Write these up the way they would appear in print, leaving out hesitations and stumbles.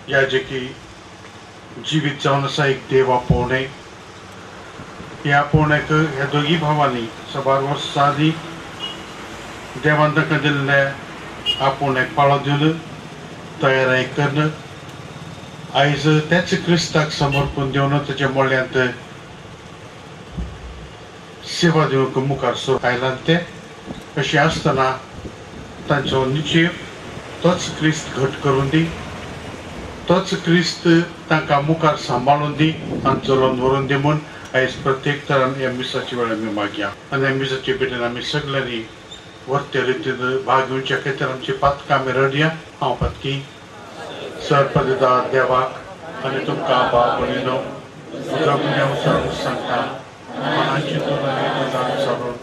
याजकी जिवीत जावन आसा एक देव आपोवणें. ह्या आपोवण्याक ह्या दोगी भावांनी साबार वर्सां आदीं देवान तांकां दिल्ल्या आपोवण्याक पाळो दिवन तयारी करून आयज त्याच क्रिस्ताक समर्पण दिवन ताच्या मोळ्यांत सेवा दिवंक मुखार सर आयलां. ते अशें आसतना तांचो निश्चेव तोच क्रिस्त घट करून दी, तोच क्रिस्त तांकां मुखार सांबाळून दी आनी चलोवन व्हरून दी म्हूण आयज प्रत्येक तरान ह्या मिसाची वेळ आमी मागया. आनी ह्या मिसाचे भेटेन आमी सगळ्यांनी वर्ते रितीन भाग घेवच्या खातीर आमची पातकां आमी रडया. हांव पातकी सर पददार देवाक आनी तुमकां भाव भयणीनो म्हजो गुन्यांव सारून सांगता. मनाची तुलना सारून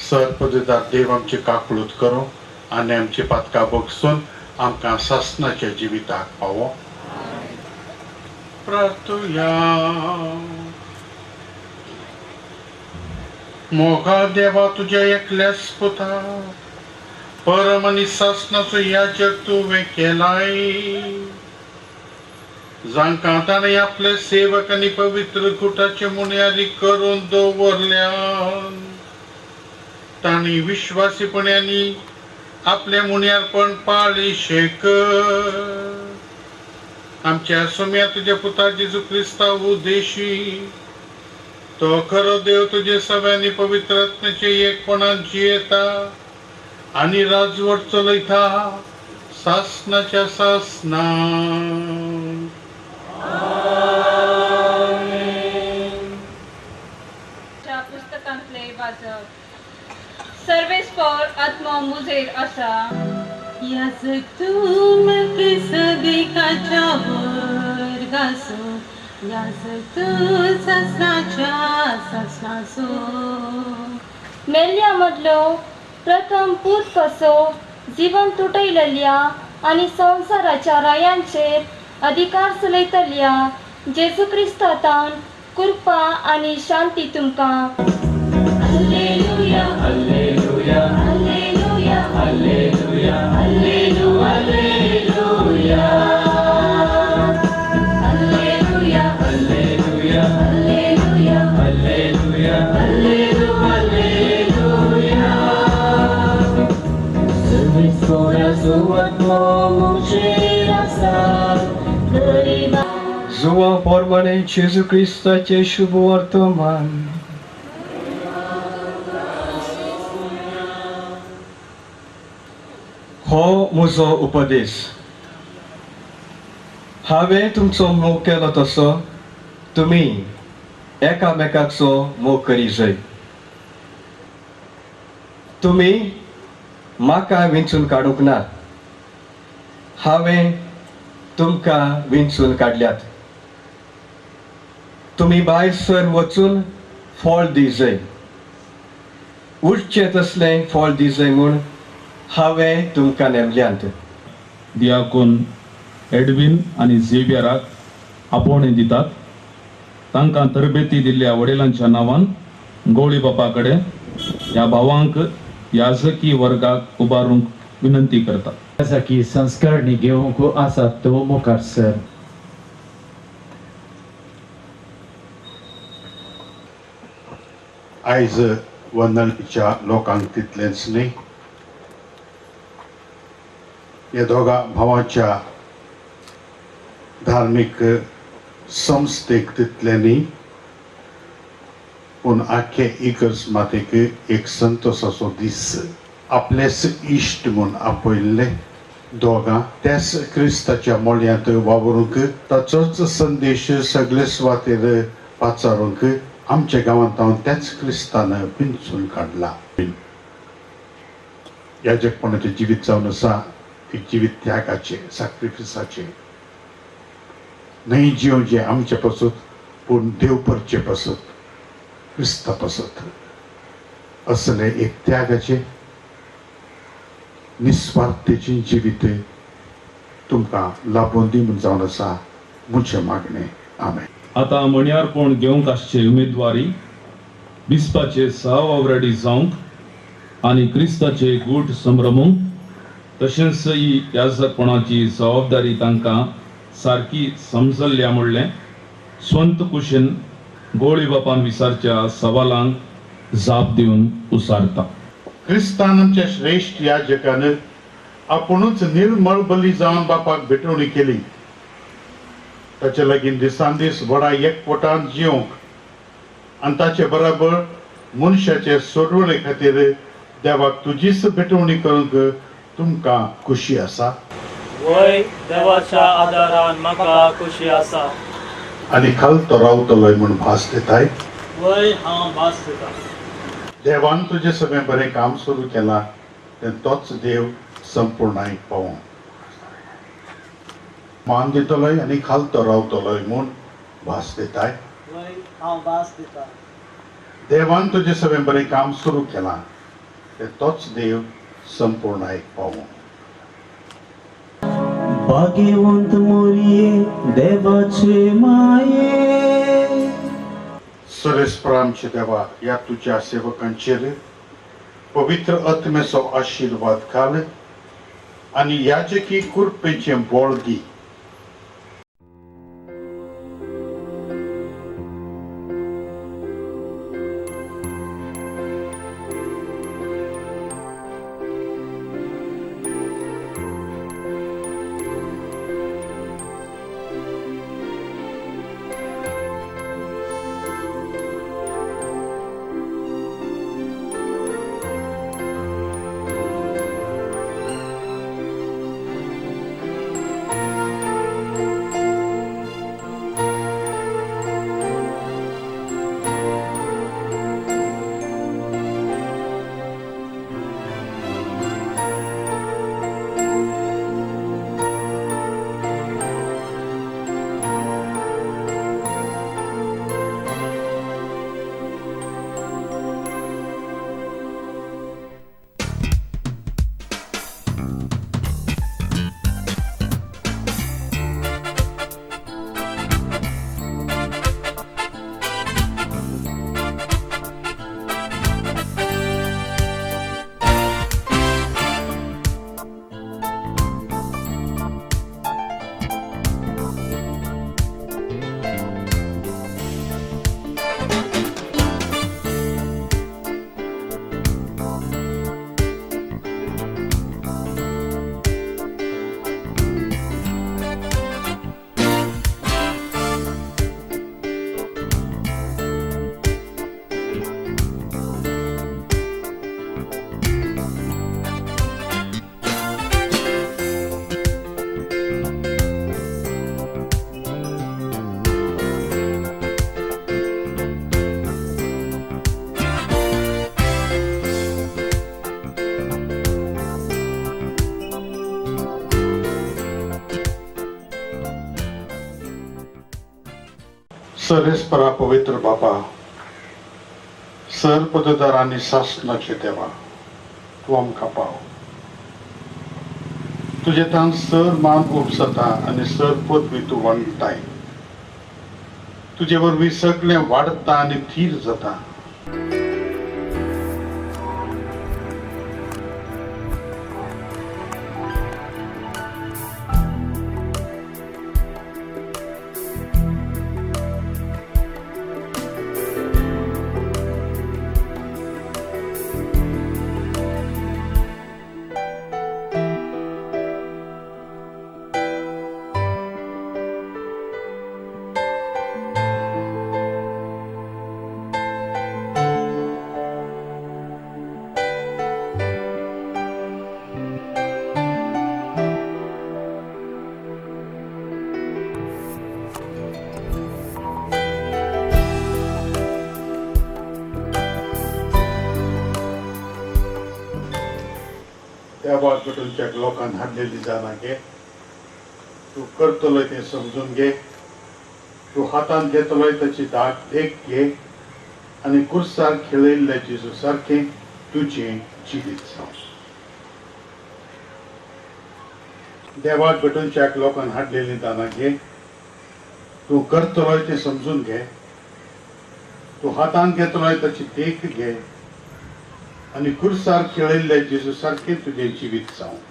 सर पददार देव आमची काकळूत करूं आनी आमची पातकां बगसून आमकां सासनाच्या जिविताक पावो. प्रार्थुया. मोगा देवा, तुज्या एकल्याच पुता परम आनी सासनाचो याजक तुवें केलाय, जांकां ताणें आपले सेवक आनी पवित्र गुटाचे मुन्यारी करून दवरल्यान, तांणी विश्वासीपणांनी आपले मुन्यारपण पाळी शेक. आमच्या सोम्या तुज्या पुता जेजू क्रिस्ता उद्देशी, तो खरो देव तुजे सगळ्यांनी पवित्र आत्म्याचे एकपणान जियेता आनी राजवट चलयता सासनाच्या सासना. च्या पुस्तकांतले वाचप. सर्वेस्पर आत्मो मुजेर आसा. याजक तूं मेल्किसदेकाच्या वर्गाचो, याजक तूं सासणाच्या सासणाचो. मेल्ल्या मदलो प्रथम पूत कसो जिवन तुटयलेल्या आनी संवसाराच्या रायांचेर अधिकार चलयतल्या जेजू क्रिस्तातान कृपा आनी शांती तुमकां. Hallelujah, hallelujah, hallelujah, hallelujah, hallelujah, hallelujah, hallelujah, hallelujah, hallelujah, hallelujah. सर्वेस्पराचो मुजेर आसा, गरिबा जुवां प्रमाणे जेजू क्रिस्ताचें शुभ वर्तमान. हो म्हजो उपदेश. हांवें तुमचो मोग केलो तसो तुमी एकामेकाचो मोग करी जाय. तुमी म्हाका विंचून काडूंक ना, हांवें तुमकां विंचून काडल्यात. तुमी भायर सर वचून फळ दी जाय, उरचें तसलें फळ दी जाय म्हूण हांवें तुमकां नेमल्यांत. दियाकून एडवीन आनी झेवियराक आपोवणें दितात. तांकां तरबेती दिल्ल्या वडिलांच्या नांवान गवळी बापा कडेन ह्या भावांक याजकी वर्गाक उबारूंक विनंती करता. याजकी संस्कारणी घेवंक आसा तो मुखार सर. आयज वंदणीच्या लोकांक तितलेंच न्ही, ह्या दोगां भावाच्या धार्मीक संस्थेक तितलें न्ही, पूण आख्खे इगर्ज मातेक एक संतोसाचो दीस. आपलेच इश्ट म्हूण आपयल्ले दोगां त्याच क्रिस्ताच्या मोळयांत वावरूंक, ताचोच संदेश सगळे सुवातेर पाचारूंक आमच्या गांवांत हांव त्याच क्रिस्तान विंचून काडला. याजकपणाचें जिवीत जावन आसा एक जिवीत त्यागाचें, साक्रिफिसाचें न्हय, जिवचें आमचे पासत पूण देव परचे पासत, क्रिस्ता पासत. असलें एक त्यागाचें निस्वार्थेचें जिवीत तुमकां लाभून दी म्हूण जावन आसा म्हजें मागणें. आमेन. आतां मणयारपण घेवंक आसचे उमेदवारी बिस्पाचे सहवावराडी जावंक आनी क्रिस्ताचे गूट संभ्रमूंक, तशेंच ही याजकपणाची जबाबदारी तांकां सारकी समजल्ल्या म्हणलें स्वंत कुशीन गोळी बापान विचारच्या सवालांक जाप दिवन उसारता. क्रिस्तान आमच्या श्रेश्ठ याजकान आपुणूच निर्मळ बली जावन बापाक भेटवणी केली. ताचे लागीं दिसान दीस व्हडा एकवटान जिवंक आनी ताचे बराबर मनशाचे सोडवणे खातीर देवाक तुजीच भेटवणी करूंक तुमकां खुशी आसा. वय, देवाच्या आदारान म्हाका खुशी आसा. आनी खालतो रावतलोय म्हूण भास दिताय. वय, हांव भास दिता. देवान तुजें सगळें बरें काम सुरू केलां तें तोच देव संपूर्णायक पावों मान दितलोय आनी खालतो रावतलोय म्हूण भास दिताय. वय, हांव भास दिता. देवान तुजें सगळें बरें काम सुरू केलां तें तोच देव संपूर्णायक पावों. भाग्यवंत मोरये देवाचे माये. सरेस्पर आमचे देवा, ह्या तुज्या सेवकांचेर पवित्र आत्म्याचो आशिर्वाद घाल आनी याजकी कृपेचें बळ दी. सरेस्परा पवित्र बापा, सर पददार आनी सासणाचे देवा, तूं आमकां पाव. तुजें तान सर मान उपसता आनी सर पदवी तूं वांट्टाय. तुजे वरवीं सगळें वाडटा आनी थीर जाता. त्या वाटच्या लोकांक हाडलेली जाणां घे. तूं करतलोय तें समजून घे. तूं हातांत घेतलोय ताची दाग देख घे आनी कुर्सार खेळयल्ल्या जेजू सारकें तुजें जिवीत जावं. देवाक भेटूनच्याक लोकांक हाडलेली दानां घे. तूं करतलोय तें समजून घे. तूं हातांत घेतलोय ताची देख घे आनी कुर्सार खेळयल्ल्या जेजू सारकें तुजें जिवीत जावं.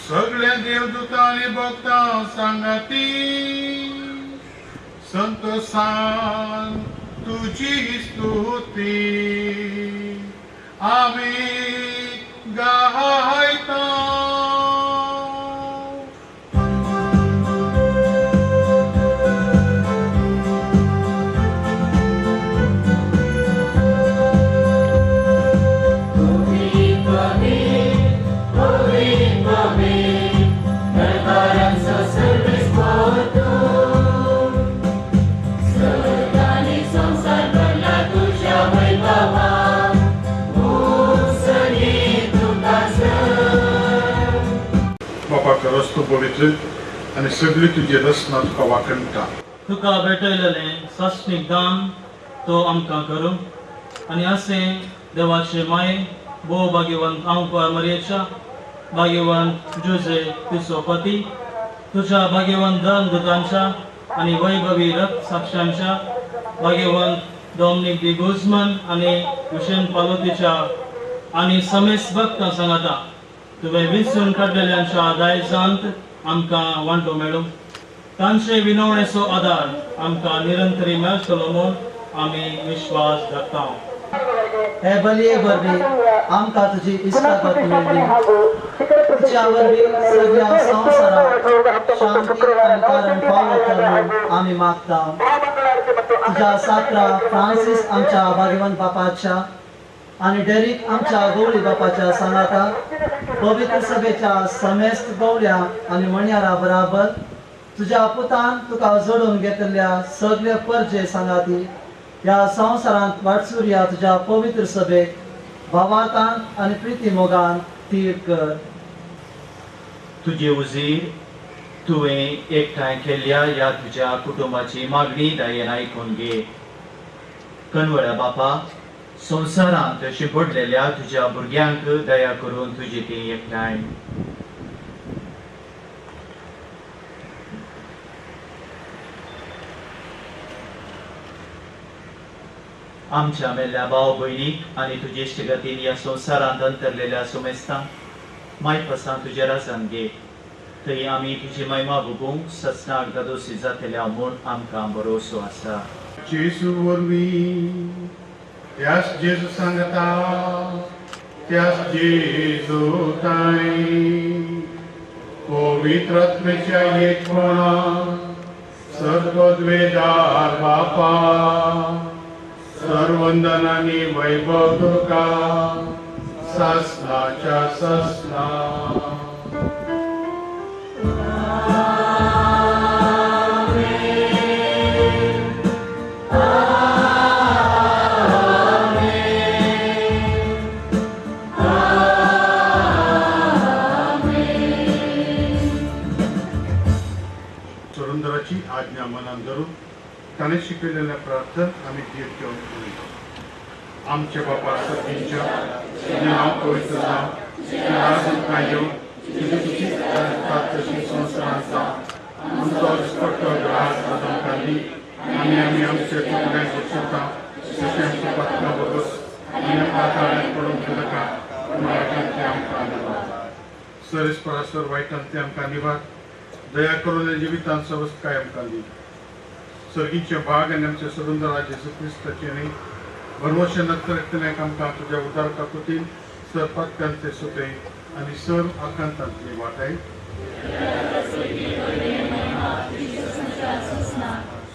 सगळ्या देवदूतांनी भक्तां सांगाती संतोषान तुजी स्तुती आमी गायता. रस्तो पवित्र आनी सगळी तुजी रचना तुका वाखणटा. तुका भेटयलेलें सासणीक दान तो आमकां करूं आनी असें देवाचे माये भोव भाग्यवंत आमकां मरयेच्या भाग्यवंत जुजे तिचो पती तुज्या भाग्यवंत दान दुतांच्या आनी वैभवी रक्त साक्षांच्या भाग्यवंत डॉमनीक दी गुजमन आनी हुशेन पालोतीच्या आनी समेस्त भक्तां सांगाता तुवें विंचून काडलेल्यांच्या दायजांत आमकां वांटो मेळूं. तांचे विनवणेचो आदार आमकां निरंतरी मेळटलो म्हूण आमी विश्वास धरता. हे बलये वरवीं आमकां तुजी इश्टागत मेळ्ळी. तिच्या वरवीं सगळ्या संवसाराक शांती आनी कारण पावत म्हूण आमी मागता. तुज्या सात्रा फ्रांसीस आमच्या भाग्यवंत बापाच्या आनी डेरीक आमच्या गवळी बापाच्या सांगाता पवित्र सभेच्या समेस्त गवळ्या आनी मणयारा बराबर तुज्या पुतान तुका जोडून घेतिल्ल्या सगळे परजे सांगाती ह्या संवसारांत वाटसुरया तुज्या पवित्र सभेक भावार्थान आनी प्रिती मोगान तीर कर. तुजे उजीर तुवें एकठांय केल्ल्या ह्या तुज्या कुटुंबाची मागणी दयेन आयकून घे. कनवळ्या बापा, संवसारांत शिंपडलेल्या तुज्या भुरग्यांक दया करून तुजी ती एकठांय. आमच्या मेल्ल्या भाव भयणीक आनी तुजे इश्टगतीन ह्या संवसारांत अंतरलेल्या सुमेस्तांक मायपासां तुज्या राजान घे. थंय आमी तुजी महिमा भोगूंक ससनाक दादोसी जातल्या म्हूण आमकां भरोसो आसा. जेजू वरवीं त्यास जेजू सांगता त्यास जेजू ताई पवित्र आत्म्याच्या एकपणान सर्वद्वेदार बापा सर्वंदनानी वैभव तुका सासनाच्या सासना. सुरेंद्राची आज्ञा मनान धरून ताणें शिकयलेल्या प्रार्थना आमी धीर घेवन उलयता. आमचे बापा सर्गींच्या, तुजें नांव पवित्र जावं, तुजें राज आमकां येवं, तुजी तुजी तशी संवसारांत जावं. आमचो दिसपट्टो ग्रास आज आमकां दी आनी आमी आमच्या चुकल्यांक बक्षता तशें आमच्या पातकां बगस आनी आमकां ताळ्यांत पडूंक दिनाका, पूण वायटांतलें आमकां निवार. सरेस परासर वायटांतलें आमकां निवार. दया करून जिवितांत सवस्तकाय आमकां दी. सर्गीचे भाग आनी आमच्या सुरेंद्र जेजू क्रिस्ताचे न्ही भरवशे नत्रक्तल्याक आमकां तुज्या उदार काकुतीन सरपातकांतले सुटे आनी सर्व आकांतांतली वाटाय.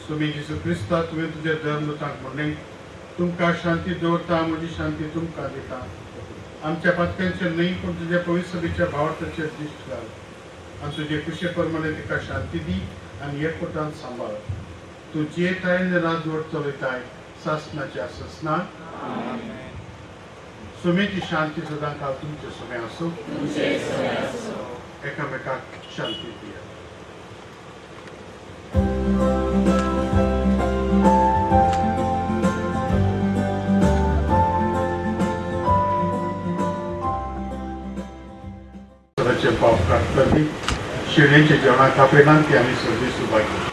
सुमी जेजू क्रिस्ता, तुवें तुज्या धर्मदूतांक म्हणलें, तुमकां शांती दवरता, म्हजी शांती तुमकां दिता. आमच्या पातकांचेर न्हय पूण तुज्या पवित्र सभेच्या भावार्थाचेर दिश्ट घाल आनी तुजे कुशे प्रमाणे तिका शांती दी आनी एकवटान सांबाळ. तूं जियेताय आनी राजवट चलयताय सासनाच्या ससना. सुमेची शांती सदां काल तुमचे सुमे आसूं. एकामेकाक शांती दिया. पाप काडटली शिळेच्या जेवणाक आपयलां ती आमी सगळीं सुभागी.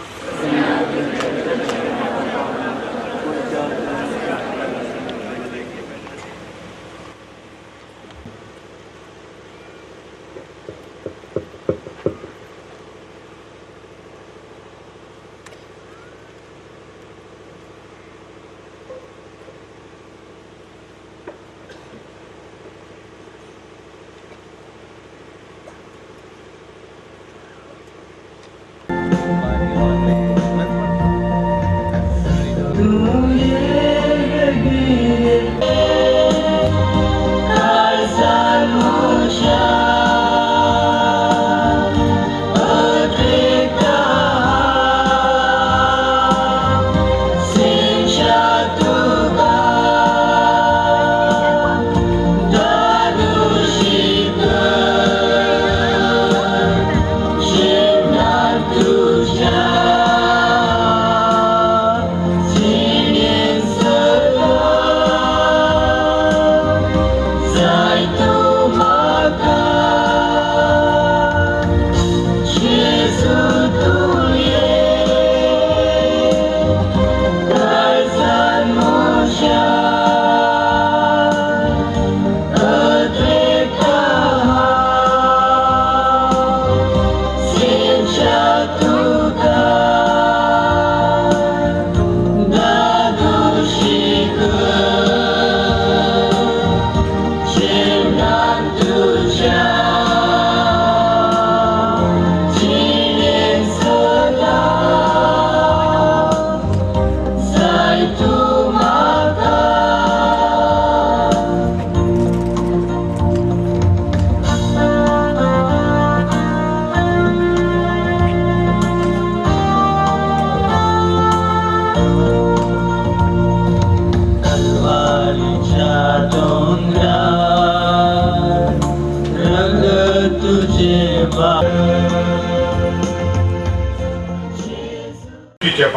Bye.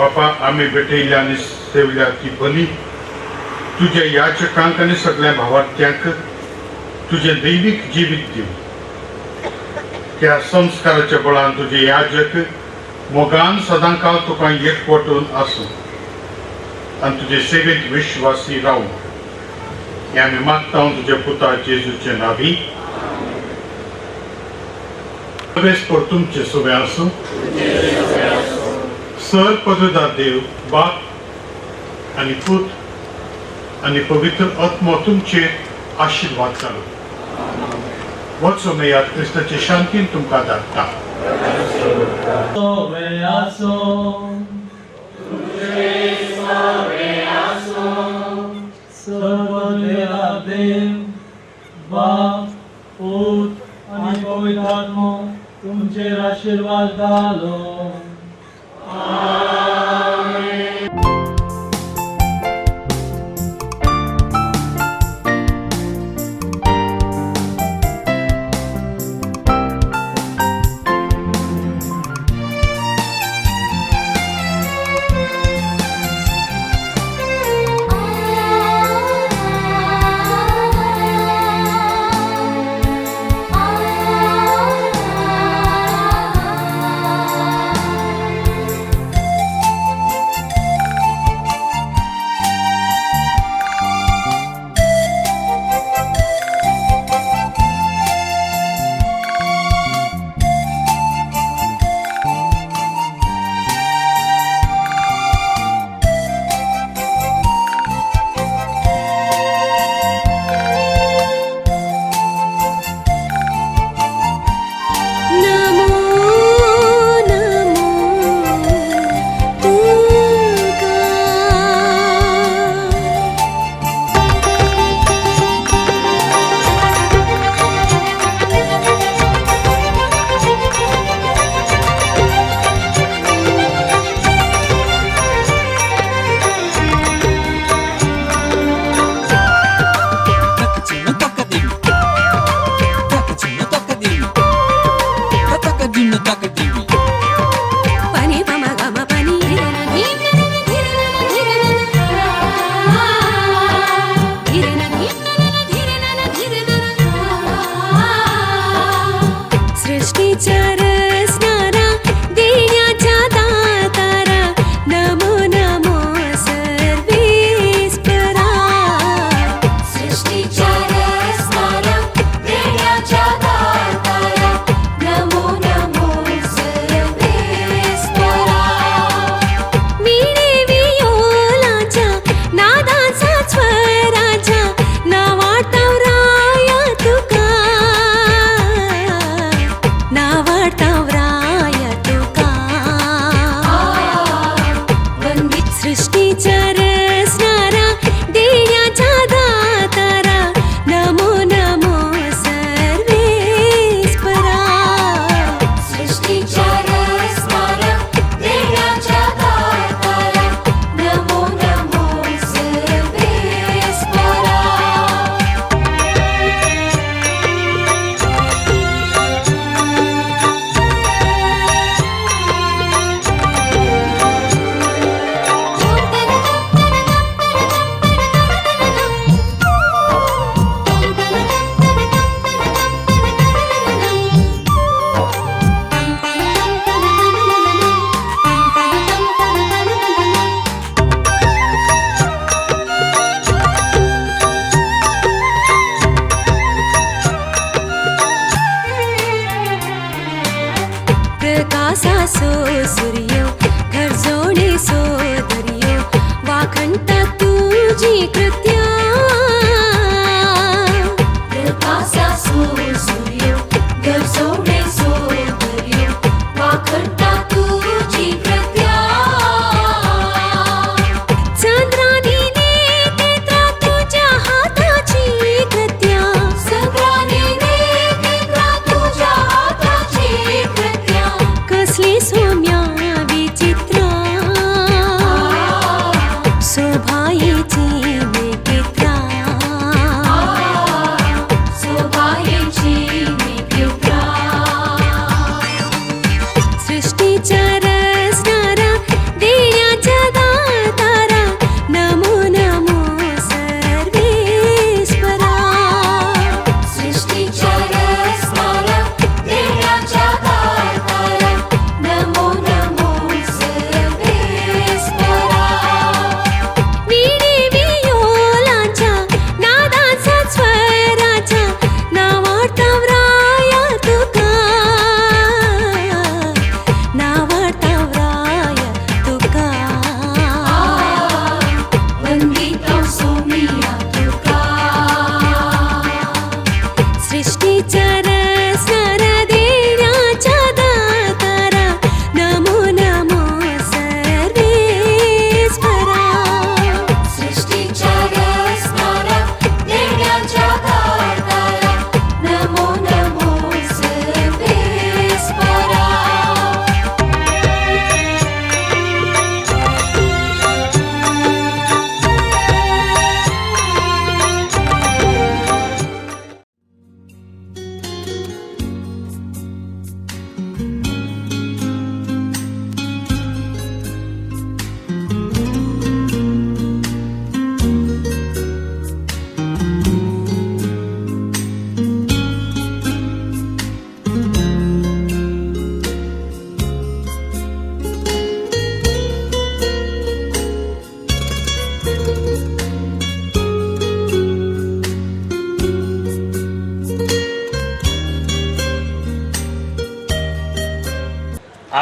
बापा, आमी भेटयल्या आनी सेवल्या ती बली तुज्या याचकांक आनी सगळ्या भावार्थ्यांक तुजें दैवीक जिवीत दिवं. त्या संस्काराच्या बळान तुजे याजक मोगान सदांकाळ तुका एकवटून आसूं आनी तुजे सेवेंत विश्वासी रावूं. हें आमी मागता तुज्या पुता जेजूचे नावी. परमेश्वर तुमचे सुवे आसूं. सर पदवीदार देव बाप आनी पूत आनी पवित्र आत्मो तुमचेर आशिर्वाद घालूं. वचो मेयात, क्रिस्ताचे शांतीन तुमकां धाडटा. सोवे आसो. सर्व देव बाप, पूत आनी पवित्र आत्मो तुमचेर आशिर्वाद घालो. Ah.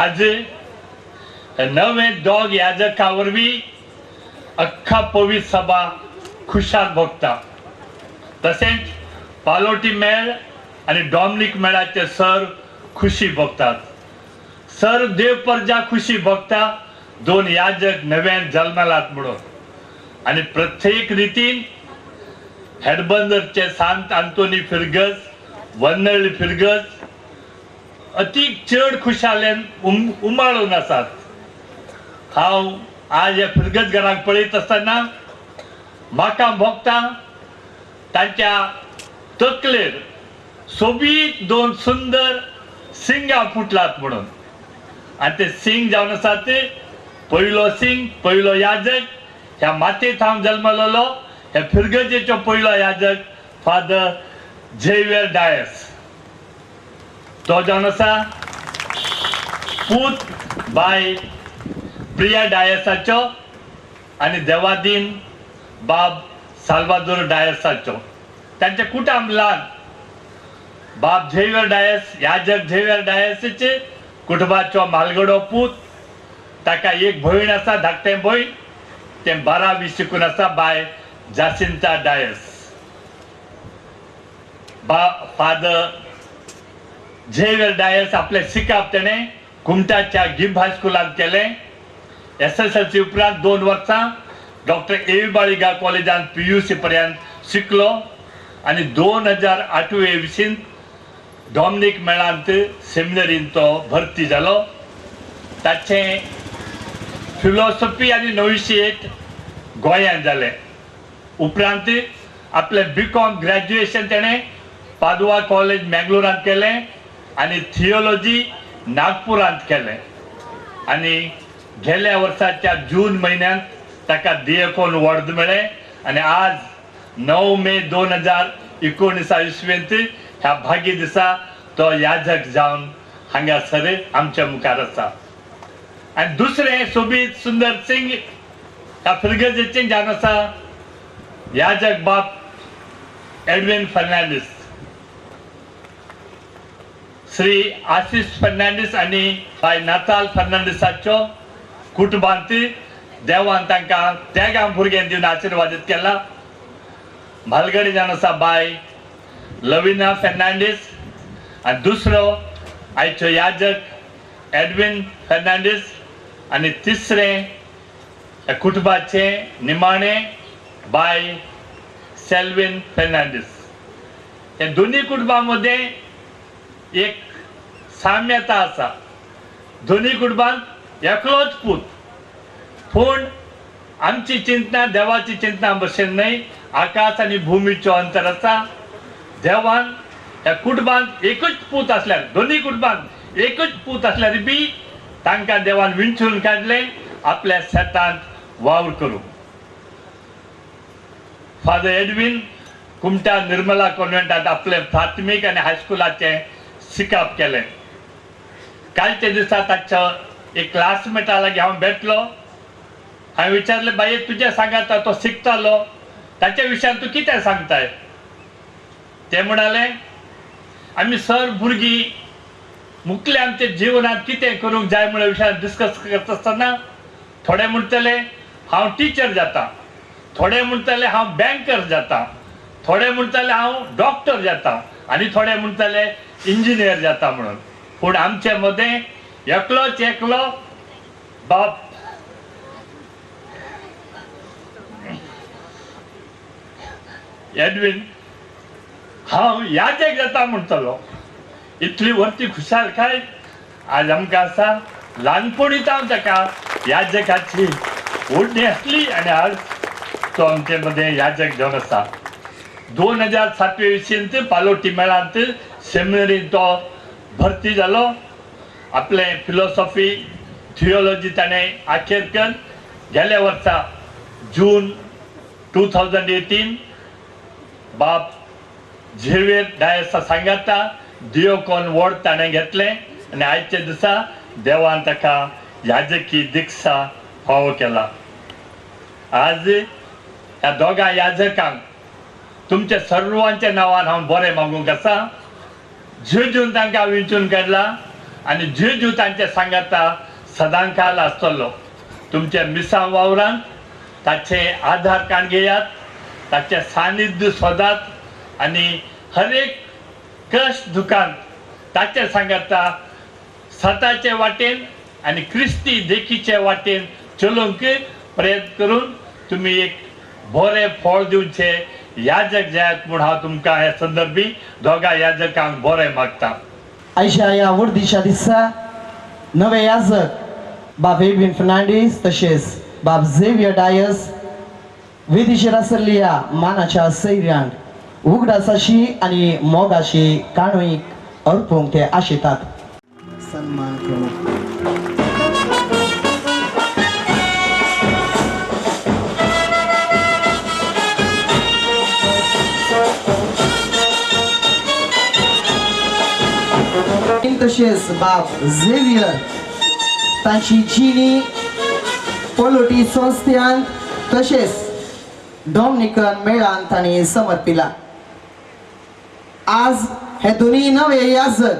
आज नवे दोग याजका वरवीं अख्खा पवित्र सभा खुशाल भोगता. तशेंच पालोटी मेळ आनी डॉमनीक मेळाचे सर खुशी भोगतात. सर देव परजा खुशी भोगता दोन याजक नव्यान जल्मलात म्हणून. आनी प्रत्येक रितीन हेडबंदरचे सांत आंतोनी फिरगज, वन्नळी फिरगज अती चड खुशालेन उमाळून आसात. हांव आज ह्या फिरगज घराक पळयत आसतना म्हाका भोगता तांच्या तकलेर सोबीत दोन सुंदर सिंगां फुटलात म्हणून. आनी ते सिंग जावन आसात पयलो सिंग, पयलो याजक ह्या मातयेंत हांव जल्मलेलो ह्या फिरगजेचो पयलो याजक फादर झेवियर डायस. तो जावन आसा पूत बाय प्रिया डायसाचो आनी देवादीन बाब साल्वादोर डायसाचो. तांचे कुटुंब ल्हान. बाब झेवियर डायस, याजक झेवियर डायसाचे कुटुंबाचो म्हालगडो पूत. ताका एक भयण आसा, धाकटें भयण, तें 12वी शिकून आसा, बाय जासिंता डायस. बा फादर झेवियर डायस आपलें शिकप तेणें कुमटाच्या गिब हायस्कुलांत केलें. SSLC उपरांत 2 वर्सां डॉक्टर ए व्ही बाळिगा कॉलेजांत PUC पर्यंत शिकलो आनी 2008 विशींत डॉमनीक मेळांत सेमिनरीन तो भरती जालो. ताचें फिलॉसॉफी आनी नोविशिएट गोंयांत जालें. उपरांत आपलें BCom graduation तेणें पादुआ कॉलेज मँगलोरांत केलें आनी थियोलॉजी नागपुरांत केलें. आनी गेल्या वर्साच्या जून म्हयन्यांत ताका दियकोन वर्द मेळ्ळें आनी आज 9 मे 2019 इसवेंत ह्या भागी दिसा तो याजक जावन हांगासर आमच्या मुखार आसा. आनी दुसरें सोबीत सुंदर सिंग ह्या फिरगजेचें जावन आसा याजक बाप एडविन फर्नांडीस, श्री आशिष फर्नांडीस आनी बाय नाताल फर्नांडीसाचो कुटुंबांत देवान तांकां तेगां भुरग्यां दिवन आशिर्वादीत केला. म्हालगडी जावन आसा बाय लविना फर्नांडीस आनी दुसरो आयचो याजक एडविन फर्नांडीस आनी तिसरें ह्या कुटुंबाचें निमाणें बाय सेल्विन फर्नांडीस. ह्या दोनूय कुटुंबां मदें एक साम्यता आसा. दोनूय कुटुंबांत एकलोच पूत, पूण आमची चिंतना देवाची चिंतना भशेन न्हय. आकाश आनी भुमीचो अंतर आसा. देवान ह्या कुटुंबांत एकूच पूत आसल्यार, दोनूय कुटुंबांत एकूच पूत आसल्यार बी तांकां देवान विंचून काडलें आपल्या शेतांत वावर करूंक. फादर एडविन कुमटा निर्मला कॉन्व्हेंटांत आपलें प्राथमीक आनी हायस्कुलाचें शिकप केलें. कालच्या दिसा ताच्या एक क्लासमेटा लागीं हांव भेटलो. हांवें विचारलें, बाये तुज्या सांगाता तो शिकतालो ताच्या विशयान तूं कितें सांगताय? ते म्हणाले, आमी सर भुरगीं मुखले आमच्या जिवनांत कितें करूंक जाय म्हणून विशयान डिस्कस करता आसतना थोडे म्हणटले हांव टिचर जाता, थोडे म्हणटले हांव बँकर जाता, थोडे म्हणटले हांव डॉक्टर जाता आनी थोडे म्हणटले इंजिनियर जाता म्हणून. पूण आमचे मदें एकलोच एकलो बाप एडविन हांव याजक जाता म्हणटलो. इतली व्हडली खुशालकाय आज आमकां आसा. ल्हानपणीत हांव ताका याजकाची ओडणी आसली आनी आज तो आमचे मदें याजक जावन आसा. 2007 विशींत पालोटी मेळांत सेमिनरीन तो भरती जालो. आपलें फिलॉसॉफी थियोलॉजी ताणें आखेर करून गेल्या वर्सा जून 2018 बाप झेवियर डायसा सांगाता दियोकॉन वॉर्ड ताणें घेतलें आनी आयच्या दिसा देवान ताका याजकी दिक्षा फावो केला. आज ह्या दोगां याजकांक तुमच्या सर्वांच्या नांवान हांव बरें मागूंक आसा. जेजून तांकां विंचून काडला. आनी जेजू तांचे सांगाता सदांकाल आसतलो. तुमच्या मिसां वावरांत ताचे आधार कार्ड घेयात, ताचें सानिध्य सोदात आनी हर एक कश्ट दुकान ताचे सांगाता सताचे वाटेन आनी क्रिस्ती देखीचे वाटेन चलोवंक प्रयत्न करून तुमी एक बरें फळ दिवचें याजक जायात म्हूण हांव तुमकां ह्या संदर्भी दोगां याजकांक बरें मागता. आयच्या ह्या वर्दीच्या दिसा नवे याजक बाब एडवीन फर्नांडीस तशेंच बाब झेवियर डायस वेदीचेर आसलेल्या मानाच्या सैर्यांक उगडासाशी आनी मोगाशी काणूक अर्पूंक ते आशेतात. सन्मान करूंक तशेंच बाब झेवियर तांची जिणी पलोटी संस्थेन तशेंच डॉमिनिकन मेळान तांणी समर्पिला. आज हे दोनूय नवे याजक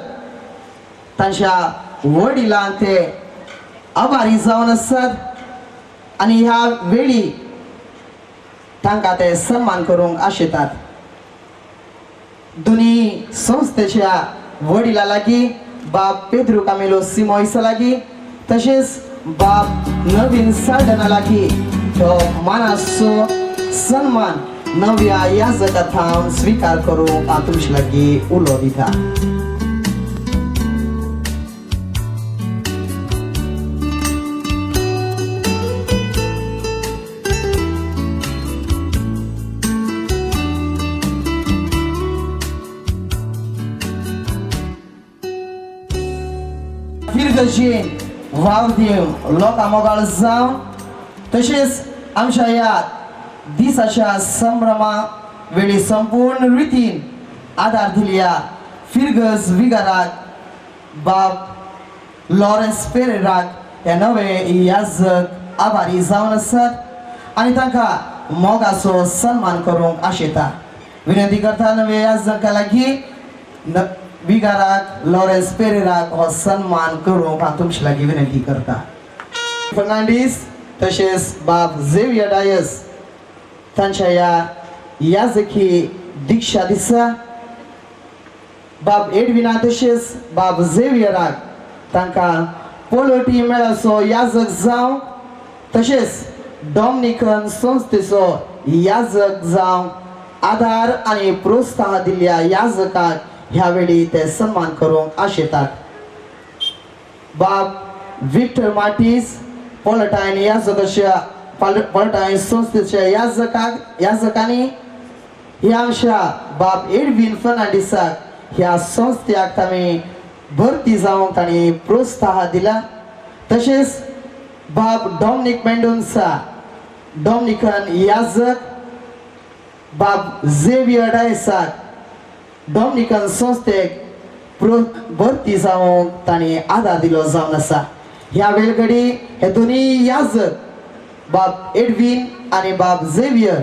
तांच्या वडिलांक ते आभारी जावन आसात आनी ह्या वेळी तांकां ते सन्मान करूंक आशेतात. दोनूय संस्थेच्या वडिलां लागीं बाब पेद्रू कामेलो सिमोयसा लागीं तशेंच बाब नवीन साल्डना लागीं तो मानाचो सन्मान नव्या याजका थावन स्विकार करूंक हांव तुमचे लागीं उलो दिता. फिरगजेन वाव दिवन लोकां मोगाळ जावन तशेंच आमच्या ह्या दिसाच्या संभ्रमा वेळी संपूर्ण रितीन आदार दिल्या फिरगज विगाराक बाब लॉरन्स पेरेराक हे नवे याजक आभारी जावन आसात आनी तांकां मोगाचो सन्मान करूंक आशेता. विनंती करता नवे याजका लागीं विगाराक लॉरन्स पेरेराक हो सन्मान करूंक हांव तुमचे लागीं विनंती करता. फर्नांडीस तशेंच बाब झेवियर डायस तांच्या ह्या याजकी दीक्षा दिसा बाब एडविना तशेंच बाब झेवियराक तांकां पोलोटी मेळाचो याजक जावं तशेंच डॉमिनिकन संस्थेचो याजक जावं आधार आनी प्रोत्साहन दिल्ल्या याजकाक ह्या वेळी ते सन्मान करूंक आशेतात. बाब विक्टर मार्टीस पॉलटायन याजकाच्या पॉलटायन संस्थेच्या याजकांनी ह्या आमच्या बाब एडवीन फर्नांडीसाक ह्या संस्थेक तांणी भरती जावंक तांणी प्रोत्साहन दिला. तशेंच बाब डॉमनीक मेंडोन्सा डॉमनिकन याजक बाब झेवियर डायसाक डॉमिनिकन संस्थेक भरती जावंक तांणी आदार दिलो जावन आसा. ह्या वेळगडी हे दोनूय याजक बाब एडवीन आनी बाब झेवियर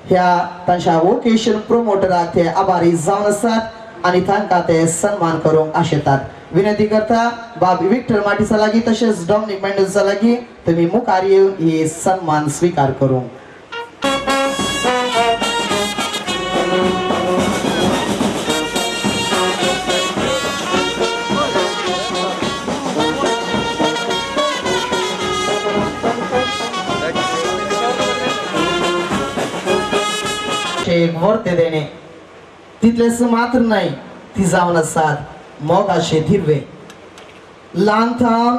ह्या तांच्या वोकेशन प्रोमोटराक ते आभारी जावन आसात आनी तांकां ते सन्मान करूंक आशेतात. विनंती करता बाब विक्टर मार्टीसा लागीं तशेंच डॉमनीक मेंडोन्सा लागीं तुमी मुखार येवन ही सन्मान स्विकार करूंक. एक वर्ते देणे तितलेच मात्र न्हय ती जावन आसात मोगाचे धिरवे. ल्हान थावन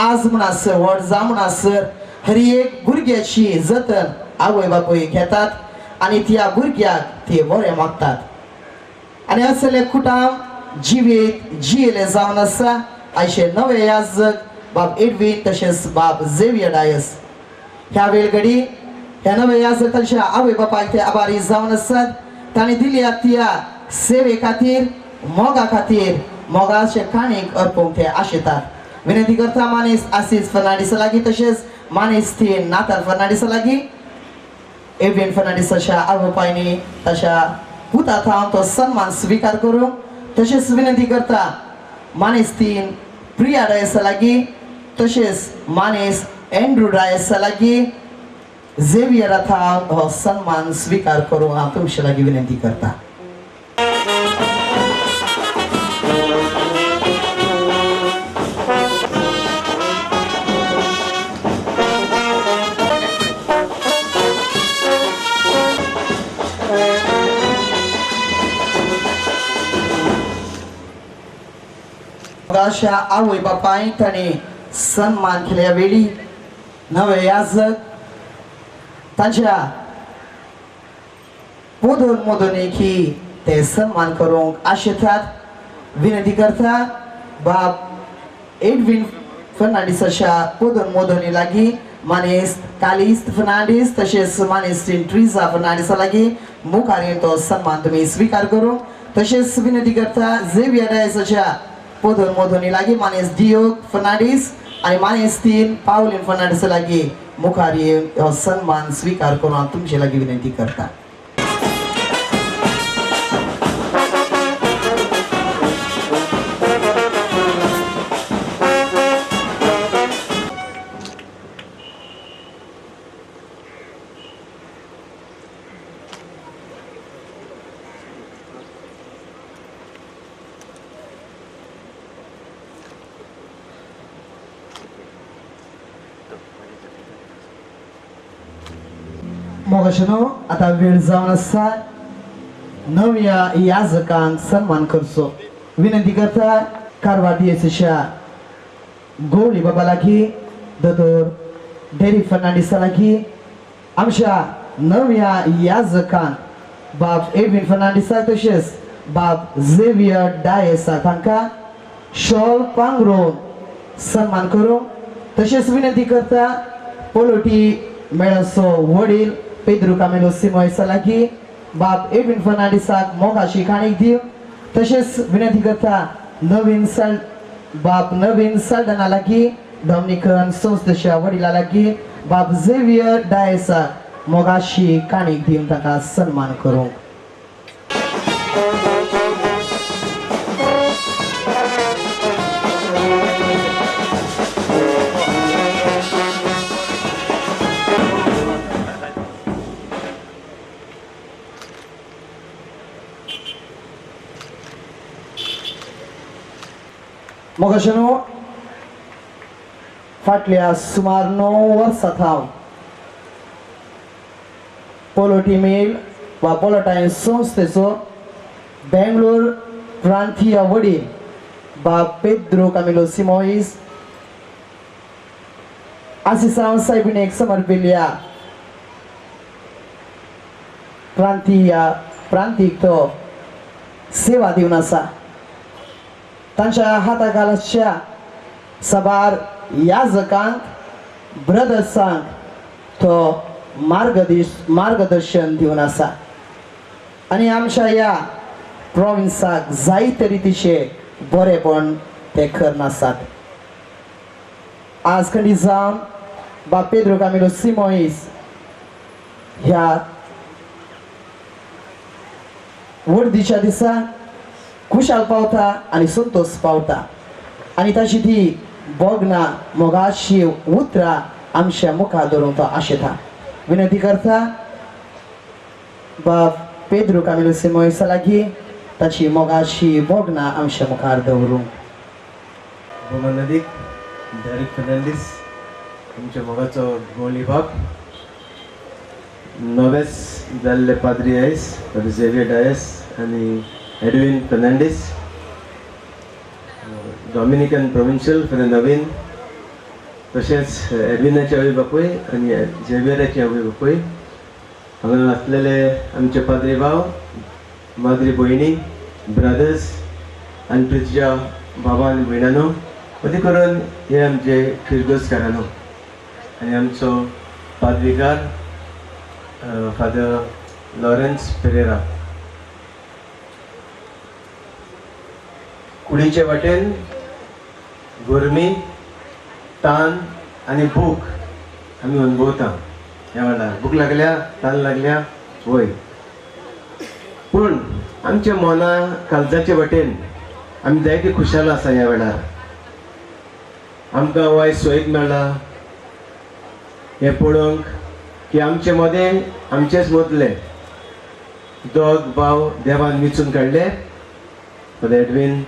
आज म्हणसर व्हड जावं म्हणसर हर एक भुरग्याची जतन आवय बापूय घेतात आनी त्या भुरग्याक ते बरें मागतात आनी असले कुटाम जिवीत जियेले जावन आसा. आयचे नवे याजक बाब एडवीन तशेंच बाब झेवियर डायस ह्या वेळगडी ह्या नवे याजक तांच्या आवय बापायक ते आभारी जावन आसात. तांणी दिल्या त्या सेवे खातीर मोगा खातीर मोगाचे काणीक अर्पूंक ते आशेतात. विनंती करता मानेस आसीस फर्नांडीसा लागीं तशेंच मानेस ती नाताल फर्नांडीसा लागीं एडवीन फर्नांडीसाच्या आवय बापायनी ताच्या पुता थावन तो सन्मान स्विकार करूंक. तशेंच विनंती करता मानेस्तीन प्रिया डायसा लागीं तशेंच मानेस एंड्रू डायसा लागीं झेवियरा थावन हो सन्मान स्विकार करूंक हांव तुमचे लागीं विनंती करता. अशा आवय बापाय ताणें सन्मान केल्या वेळी नवे याजक तांच्या पोदून मोदून की ते सन्मान करूंक आशेतात. विनंती करता बाब एडविन फर्नांडीसाच्या पोदून मोदोनी लागीं मानेस्त कालिस्त फर्नांडीस तशेंच मानेस्त ट्रिजा फर्नांडीसा लागीं मुखार येवन तो सन्मान तुमी स्विकार करूंक. तशेंच विनंती करता झेवियर डायसाच्या पोदून मोदोनी लागीं मानेस डियोग फर्नांडीस आनी मानेस तीन पावलीन फर्नांडीसा लागीं मुखार येवन हो सन्मान स्विकार करून हांव तुमचे लागीं विनंती करता. मोगाशेनो आतां वेळ जावन आसा नव्या याजकांक सन्मान करचो. विनंती करता कारवार डिएसीच्या गोवली बाबा लागीं दोतोर डेरी फर्नांडीसा लागीं आमच्या नव्या याजकांक बाब एडविन फर्नांडीसाक तशेंच बाब झेवियर डायसाक तांकां शॉल पांगरून सन्मान करूंक. तशेंच विनंती करता पोलोटी मेळसो वडील पेद्रू कामेलो सिमोयसा लागीं बाब एडविन फर्नांडीसाक मोगाशी काणीक दिव. तशेंच विनंती करता नवीन साल बाब नवीन साल्डना लागीं डॉमिनिकन संस्थेच्या वडिला लागीं बाब झेवियर डायसाक मोगाशी काणीक दिवन ताका सन्मान करूंक. मोगाशेनो फाटल्या सुमार 9 वर्सां थावन पोलोटी मेल वा पोलोटायन संस्थेचो बेंगलोर प्रांतीय वडील बाब पेद्रो कामिलो सिमोईस आसिसांव सायबिणेक समर्पिल्ल्या प्रांतीय प्रांतीक तो सेवा दिवन आसा. तांच्या हाताखालच्या साबार याजकांक ब्रदर्सांक तो मार्गदर्शन दिवन आसा आनी आमच्या ह्या प्रोविन्साक जायते रितीचे बरेपण ते करनासात. आज खंडी जावन बाब पेद्रो कामिलो सिमोईस ह्या वर्दीच्या दिसा खुशाल पावता आनी संतोष पावता आनी ताची ती बोगना मोगाशी उतरां आमच्या मुखार धरून तो आशेता. विनंती करता बाब पेद्रो कामिलो सिमोयसा लागीं ताची मोगाशी बोगना आमच्या मुखार दवरूंक. भोवमानादीक डेरिक फर्नांडीस आमच्या मोगाचो गोली बाब नवेस जाल्ले पाद्री आयस फादर झेवियर डायस आनी Edwin Fernandes Dominican provincial father Naveen तशेंच एडविनाचे आवय बापूय आनी झेवियराचे आवय बापूय हांगा आसलेले आमचे पाद्री भाव माद्री भयणी ब्रदर्स आनी प्रितीच्या बाबा आनी भयणानो अदी करून हे आमचे फिरगोजकारानो आनी आमचो पादविगार फादर लॉरेन्स पेरेरा. कुडीचे वाटेन गरमी तान आनी भूक आमी अनुभवता. ह्या वेळार भूक लागल्या तान लागल्या वय, पूण आमच्या मना काळजाचे वाटेन आमी जायते खुशाल आसा ह्या वेळार. आमकां वायज सोयीक मेळ्ळा हें पळोवंक की आमचे मदें आमचेच मदले दोग भाव देवान विचून काडले, फादर एडवीन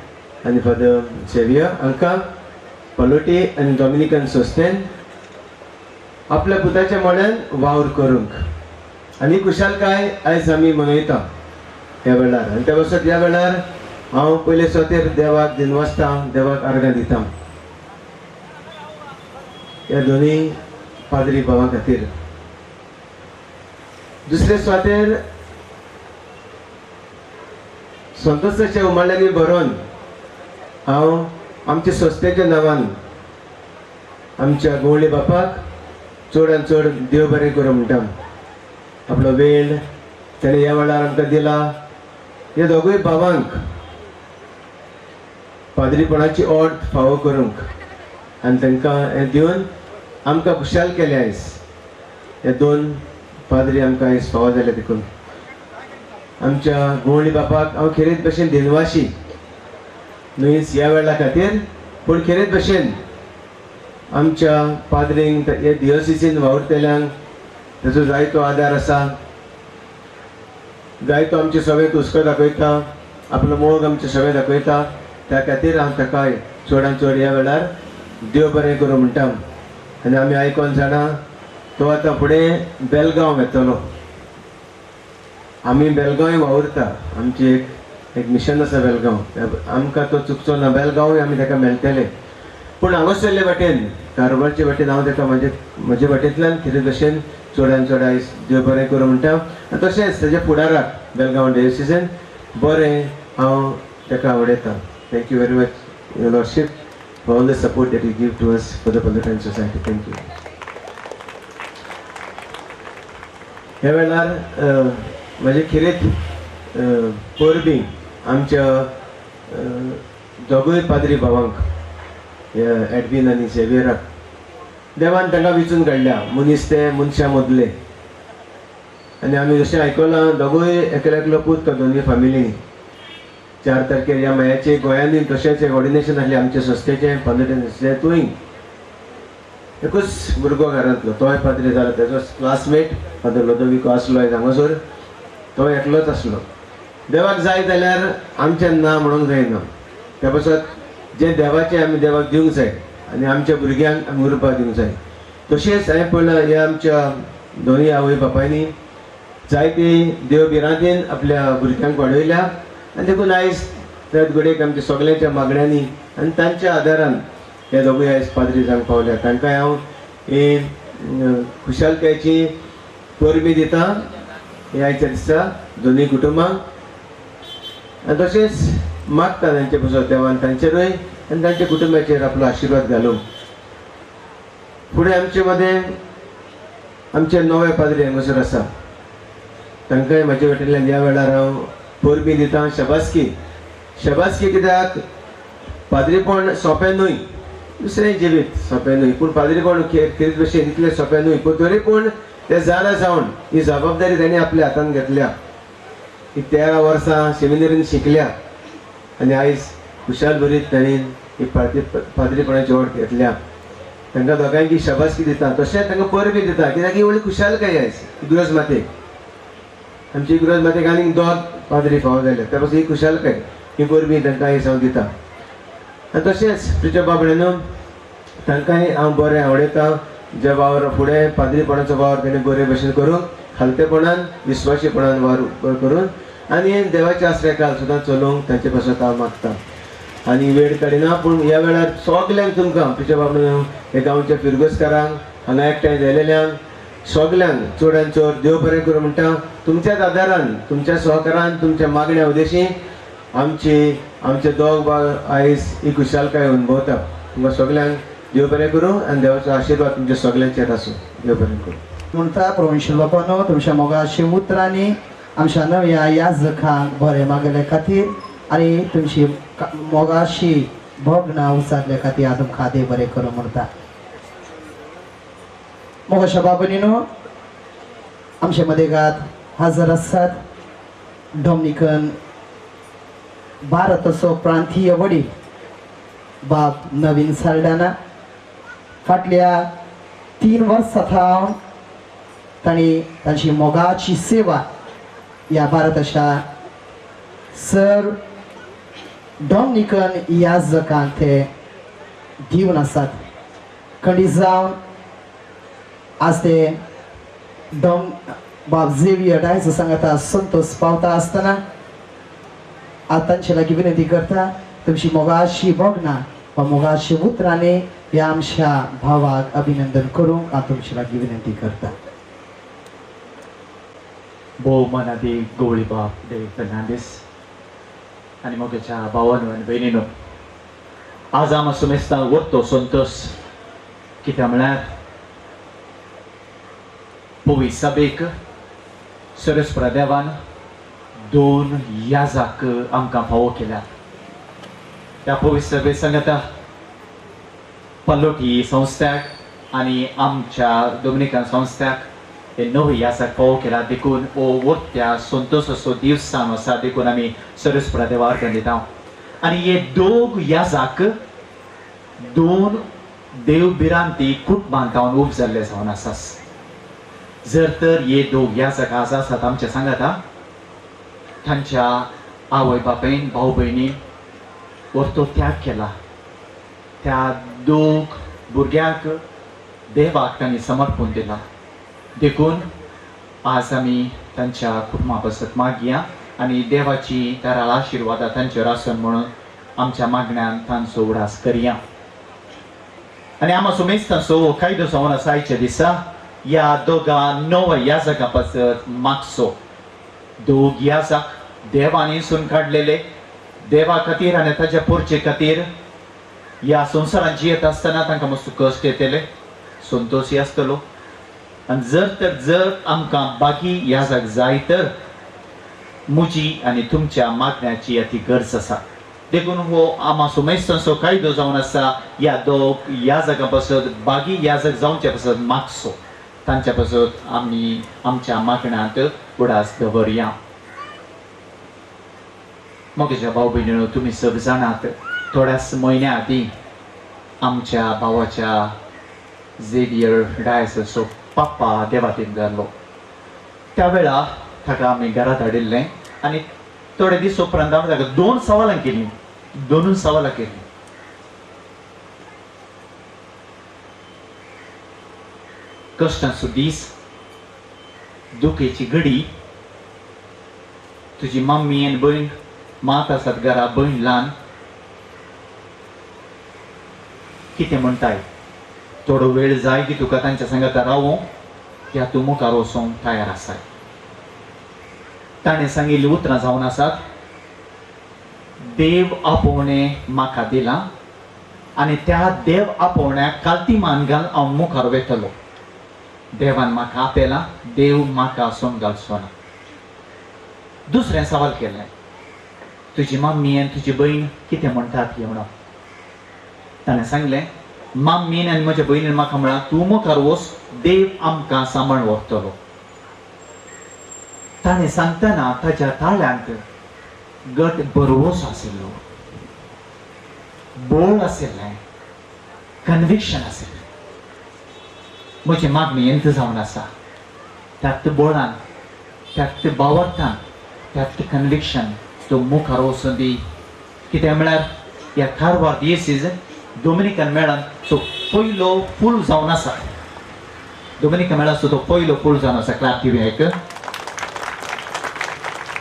आनी फादर झेवियर हांकां पलोटी आनी डॉमिनिकन संस्थेन आपल्या पुताच्या मोड्यान वावर करूंक. आनी खुशालकाय आयज आमी मनयता ह्या वेळार. आनी त्या पासत ह्या वेळार हांव पयले सुवातेर देवाक दिनवासता, देवाक आर्गां दिता ह्या दोनूय पाद्री भावां खातीर. दुसरे सुवातेर संतोषाच्या उमाळ्यांनी भरून हांव आमच्या संस्थेच्या नांवान आमच्या गवळी बापाक चड आनी चड देव बरें करूं म्हणटा. आपलो वेळ ताणें ह्या वेळार आमकां दिला. ह्या दोगूय भावांक पाद्रीपणाची ओड फावो करूंक आनी तांकां हें दिवन आमकां खुशाल केलें आयज. हे दोन पाद्री आमकां आयज फावो जाले देखून आमच्या गवळी बापाक हांव खेरीत भशेन दिनवाशी न्हय ह्या वेळा खातीर, पूण खेरीत भशेन आमच्या पाद्रींक हे डिओसिसीन वावुरतल्यांक ताचो जायतो आदार आसा, जायतो आमचे सगळें हुस्को दाखयता, आपलो मोग आमचे सगळें दाखयता. त्या खातीर हांव ताकाय चडान चड ह्या वेळार देव बरें करूं म्हणटा. आनी आमी आयकोन जाणा तो आतां फुडें बेलगांव येतलो. आमी बेलगांवय वावुरता, आमची एक मिशन आसा बेलगांव, आमकां तो चुकचो ना, बेलगांवूय आमी ताका मेळटले. पूण हांगासरले वाटेन कारवारचे वाटेन हांव ताका म्हजे वाटेंतल्यान कितें भशेन चडान चड आयज देव बरें करूं म्हणटा. आनी तशेंच ताच्या फुडाराक बेलगांव डायोसिसान बरें हांव ताका आवडयता. Thank you very much your lordship for all the support that you give to us for the Pallottine society. Thank you. ह्या वेळार म्हजे खेरीत परबीं आमच्या दोगूय पाद्री भावांक एडवीन आनी झेवियराक देवान तांकां विचून काडल्या. मनीस ते मनशां मदले. आनी आमी जशें आयकलां दोगूय एकलो एकलो पूत तो दोनूय फामिलींनी. 4 तारखेर ह्या म्हयन्याचे गोंयांनी तशेंच एक ऑर्डिनेशन आसलें आमचे संस्थेचें पाद्री संस्थेचें. थंय एकूच भुरगो घरांतलो तोय पाद्री जालो, तेजो क्लासमेट फादर लोदोविको आसलो हांगासर, तो एकलोच आसलो. देवाक जाय जाल्यार आमच्यान ना म्हणूंक जायना. त्या पासत जें देवाचें आमी देवाक दिवंक जाय आनी आमच्या भुरग्यांक आमी उरपा दिवंक जाय. तशेंच हांवें पळयलां ह्या आमच्या दोनूय आवय बापायनी जायती देव भिरांतेन आपल्या भुरग्यांक वाडयल्या आनी देखून आयज त्याच घडयेक आमच्या सगल्यांच्या मागण्यांनी आनी तांच्या आदारान हे दोगूय आयज पाद्री जावंक पावल्या. तांकां हांव ही खुशालकायेची परबी दिता हे आयच्या दिसा दोनूय कुटुंबांक. आनी तशेंच मागता तांचे पासत देवान तांचेरूय आनी तांच्या कुटुंबाचेर आपलो आशिर्वाद घालूं. फुडें आमचे मदें आमचे नवे पाद्री हांगासर आसा, तांकांय म्हजे वटेंतल्यान ह्या वेळार हांव परबी दिता. शबासकी शबासकी कित्याक पाद्रीपण सोंपें न्हय, दुसरें जिवीत सोंपें न्हय, पूण पाद्रीपण खेरीत भशेन इतलें सोंपें न्हय, पूण तरी पूण ते जाणा जावन ही जबाबदारी तांणी आपल्या हातान घेतल्या. ही 13 वर्सां सेमिनरीन शिकल्या आनी आयज खुशाल भरीत तांणी ही पाद्रीपणाची ओड घेतल्या. तांकां दोगांयकी शबासकी दिता, तशेंच तांकां परबी दिता कित्याक ही व्हडली खुशालकाय आयज इग्रोज मातेक. आमची इग्रोज मातेक आनीक दोग पाद्री फावो जाले, त्या पासून ही खुशालकाय ही परबी तांकां आयज हांव दिता. आनी तशेंच तुज्या बाबड्यानो तांकांय हांव बरें आवडयता. जे वावर फुडें पाद्रीपणाचो वावर तेणें बरे भशेन करूंक खालतेपणान विस्वाशीपणान वावर करून आनी देवाच्या आसऱ्या सुद्दां चलोवंक तांचे पासत हांव मागता. आनी वेळ काडिना, पूण ह्या वेळार सगल्यांक तुमकां तुज्या बाबड्यानो हे गांवच्या फिरगोजकारांक हांगा एकठांय जालेल्यांक सगल्यांक चडान चड देव बरें करूं म्हणटा. तुमच्याच आदारान, तुमच्या सहकारान, तुमच्या मागण्या उद्देशी आमची आमचे दोग बाग आयज ही खुशालकाय अनुभवता. तुमकां सगल्यांक देव बरें करूं आनी देवाचो आशिर्वाद तुमच्या सगल्यांचेर आसूं. देव बरें करूं म्हणटा. प्रोविन्शियल लोकांनो, तुमच्या मोगाशी उतरांनी आमच्या नव्या याजकांक बरें मागले खातीर आनी तुमची मोगाशी भोगणां उचारले खातीर हांव तुमकां देव बरें करूं म्हणटा. मोगाशा बाबनीनो, आमचे मदेगात हजर आसात डॉमिनिकन भारताचो प्रांतीय वडील बाब नवीन साल्डाना फाटल्या 3 वर्सां थावन तांणी तांची मोगाची सेवा ह्या भारताच्या सर डॉमनिकन याजकान ते दिवन आसात. खंडीत जावन आज ते डॉम बाब झेवियर डायस सांगता संतोष पावता आसतना आज तांचे लागीं विनंती करता तुमची मोगाची भोगणां वा मोगाची उतरांनी ह्या आमच्या भावाक अभिनंदन करूंक हांव तुमचे लागीं विनंती करता. भोव मनादी गवळी बाब डेव्हिड फेर्नांडीस आनी मोगेच्या भावानो आनी भयणीनो, आज आमी सुमेस्तां वरतो संतोष कित्याक म्हळ्यार पवी सभेक सरस्परा देवान 2 याजाक आमकां फावो केल्यात. त्या पवी सभे सांगता पल्लोटी संस्थ्याक आनी आमच्या डोमिनिकन संस्थ्याक हे नवे याजाक फावो केला. देखून हो वरत्या संतोषाचो दीस जावन आसा. देखून आमी सरस्परा देवा अर्घ दिता. आनी हे दोग याजाक 2 देव भिरांती कुटुंबांत जावन उब जाल्ले जावन आसात. जर तर हे दोग याजाक आज आसात आमच्या सांगाता तांच्या आवय बापायन भाव भयणीन वरतो त्याग केला. त्या दोग भुरग्यांक देवाक तांणी समर्पण दिला. देखून आज आमी तांच्या कुटुंबा पासत मागया आनी देवाची ताराळ आशिर्वादां तांचेर आसून म्हणून आमच्या मागण्यान तांचो उडास करया. आनी आमा सुमेस्तांचो हो कायदो जावन आसा आयच्या दिसा ह्या दोगां नव्या याजका पासत मागचो. दोग याजक देवान इंसून काडलेले देवा खातीर आनी ताच्या पोरचे खातीर ह्या संवसारांत जियेत आसतना तांकां मातसो कश्ट येतले, संतोषय आसतलो. आनी जर तर जर आमकां बाकी याजक जाय तर म्हजी आनी तुमच्या मागण्याची ती गरज आसा. देखून हो आमा सुमेस्तांचो कायदो जावन आसा ह्या दोग याजकां पासत बागी याजक जावचे पासत मागचो. तांच्या पासत आमी आमच्या मागण्यांत उडास दवरया. मोगेच्या भाव भयणीनो, तुमी सब जाणात थोड्याच म्हयन्या आदीं आमच्या भावाच्या झेवियर डायसाचो पप्पा देवातीन जाल्लो. त्या वेळा ताका आमी घरांत हाडिल्लें आनी थोडे दीस उपरांत आमी ताका 2 सवालां केलीं. 2 सवालां केलीं. कश्टांचो दीस, दुखेची घडी, तुजी मम्मी आनी भयण मात आसात घरा, भयण ल्हान, कितें म्हणटाय? थोडो वेळ जाय की तुका तांच्या सांगाता रावूं या तूं मुखार वचूंक तयार आसाय? ताणें सांगिल्लीं उतरां जावन आसात, देव आपोवणें म्हाका दिलां आनी त्या देव आपोवण्याक कालती मान घाल हांव मुखार वेतलो. देवान म्हाका आपयला, देव म्हाका सोन घालचो ना. दुसरें सवाल केलें, तुजी मम्मी आनी तुजी भयण कितें म्हणटात हें म्हणून. ताणें सांगलें, मम्मीन आनी म्हज्या भयणीन म्हाका म्हळां तूं मुखार वच, देव आमकां सांबाळ व्हरतलो. ताणें सांगतना ताच्या ताळ्यांत गट बरवस आशिल्लो, बोळ आशिल्लें, कन्विक्शन आशिल्लें. म्हजी मागणी एंत जावन आसा त्यात बोळान, त्यात बावरतान, त्यात कन्विक्शन तो मुखार वचून दी. कित्याक म्हळ्यार ह्या कारवार दियसीज डोमिनिकन मेळान सो पयलो फूल जावन आसा. डोमिनिकन मेळाचो तो पयलो फूल जावन आसा. क्लॅप दिवया एक.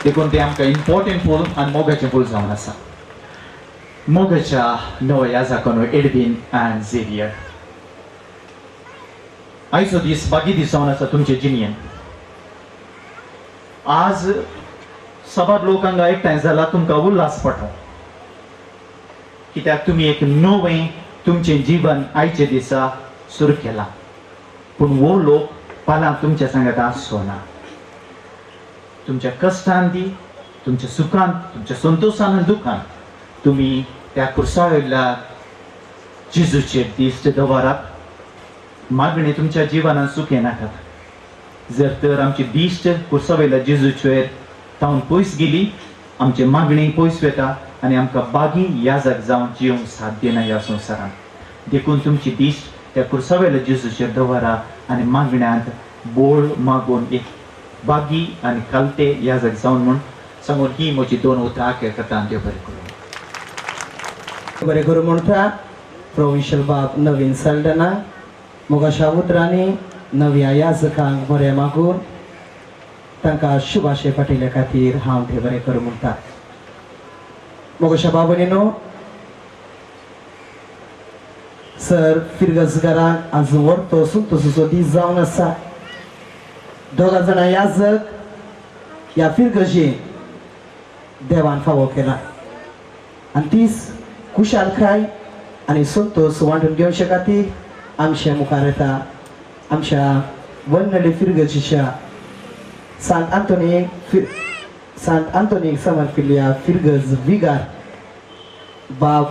देखून तें आमकां इम्पॉर्टंट फूल आनी मोगाचें फूल जावन आसा. मोगाच्या नव्या याजाकोनो एडवीन आनी झेवियर, आयचो दीस बागी दीस जावन आसा तुमचे जिणेन. आज साबार लोक हांगा एकठांय जाला तुमकां उल्हास पडटा कित्याक तुमी एक नवें तुमचें जिवन आयचे दिसा सुरू केलां. पूण हो लोक फाल्यां तुमच्या सांगात आसचो ना. तुमच्या कश्टान दी, तुमच्या सुखान, तुमच्या संतोशान आनी दुखान तुमी त्या कुर्सावयल्या जेजूचेर दिश्ट दवरात. मागणी तुमच्या जिवनान सूख येनाकात. जर तर आमची दिश्ट कुर्सावयल्या जेजूचेर तावन पयस गेली, आमची मागणी पयस वता आनी आमकां बागी याजक जावन जिवंक साथ दिना ह्या संवसारांत. देखून तुमची दीस त्या कुर्सावेल्या जेजूचेर दवरा आनी मागण्यांत बोळ मागून एक बागी आनी कालते याजक जावन म्हूण सांगून ही म्हजी दोन उतरां आखेर करता. देव बरें करूं. बरें करूं म्हणटा प्रोविन्शियल बाब नवीन सल्डना मोगाशा उतरांनी नव्या याजकांक बरें मागून तांकां शुभाशय पाठयल्या खातीर हांव ते बरें करूं म्हणटा. मोगाशा बाबणीनो, सर फिरगजगाराक आज व्हरतो सुंतोसो दीस जावन आसा. दोगां जाणां याजक ह्या फिरगजेन देवान फावो केला आनी तीच खुशालकाय आनी संतोश वांटून घेवचे खातीर आमच्या मुखार येता आमच्या वन्नली फिरगजीच्या सांत आंतोनी सांत आंतोनीक समर्पिल्ल्या फिरगज विगार बाब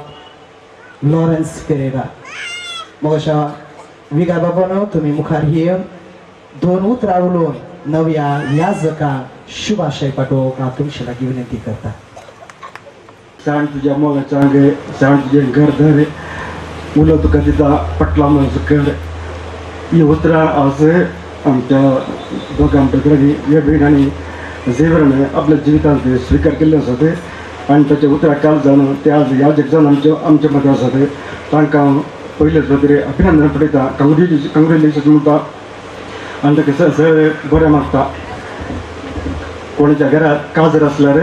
लॉरन्स पेरेरा. मोगाशा विगार बाबानो, तुमी मुखार येवन दोन उतरां उलोवन नव्या याजकांक शुभाशय पाठोवंक हांव तुमचे लागीं विनंती करता. सांड तुज्या मोगाच्या आंगे, सांड तुजें घर धर, उलो तुका दिता पटला म्हण कर. ही उतरां आज आमच्या दोगां ब्रदरांनी एडवीन आनी झेवियरान आपल्या जिवितांत स्विकार केल्ले आसात आनी ताच्या उतरां काल जावन ते आज याजक जावन आमचे आमचे मदें आसात. तांकां हांव पयलेच खातीर अभिनंदन पडयता, कंग्रेच्युलेशन म्हणटा आनी ताका सगळें बरें मागता. कोणाच्या घरात काजर आसल्यार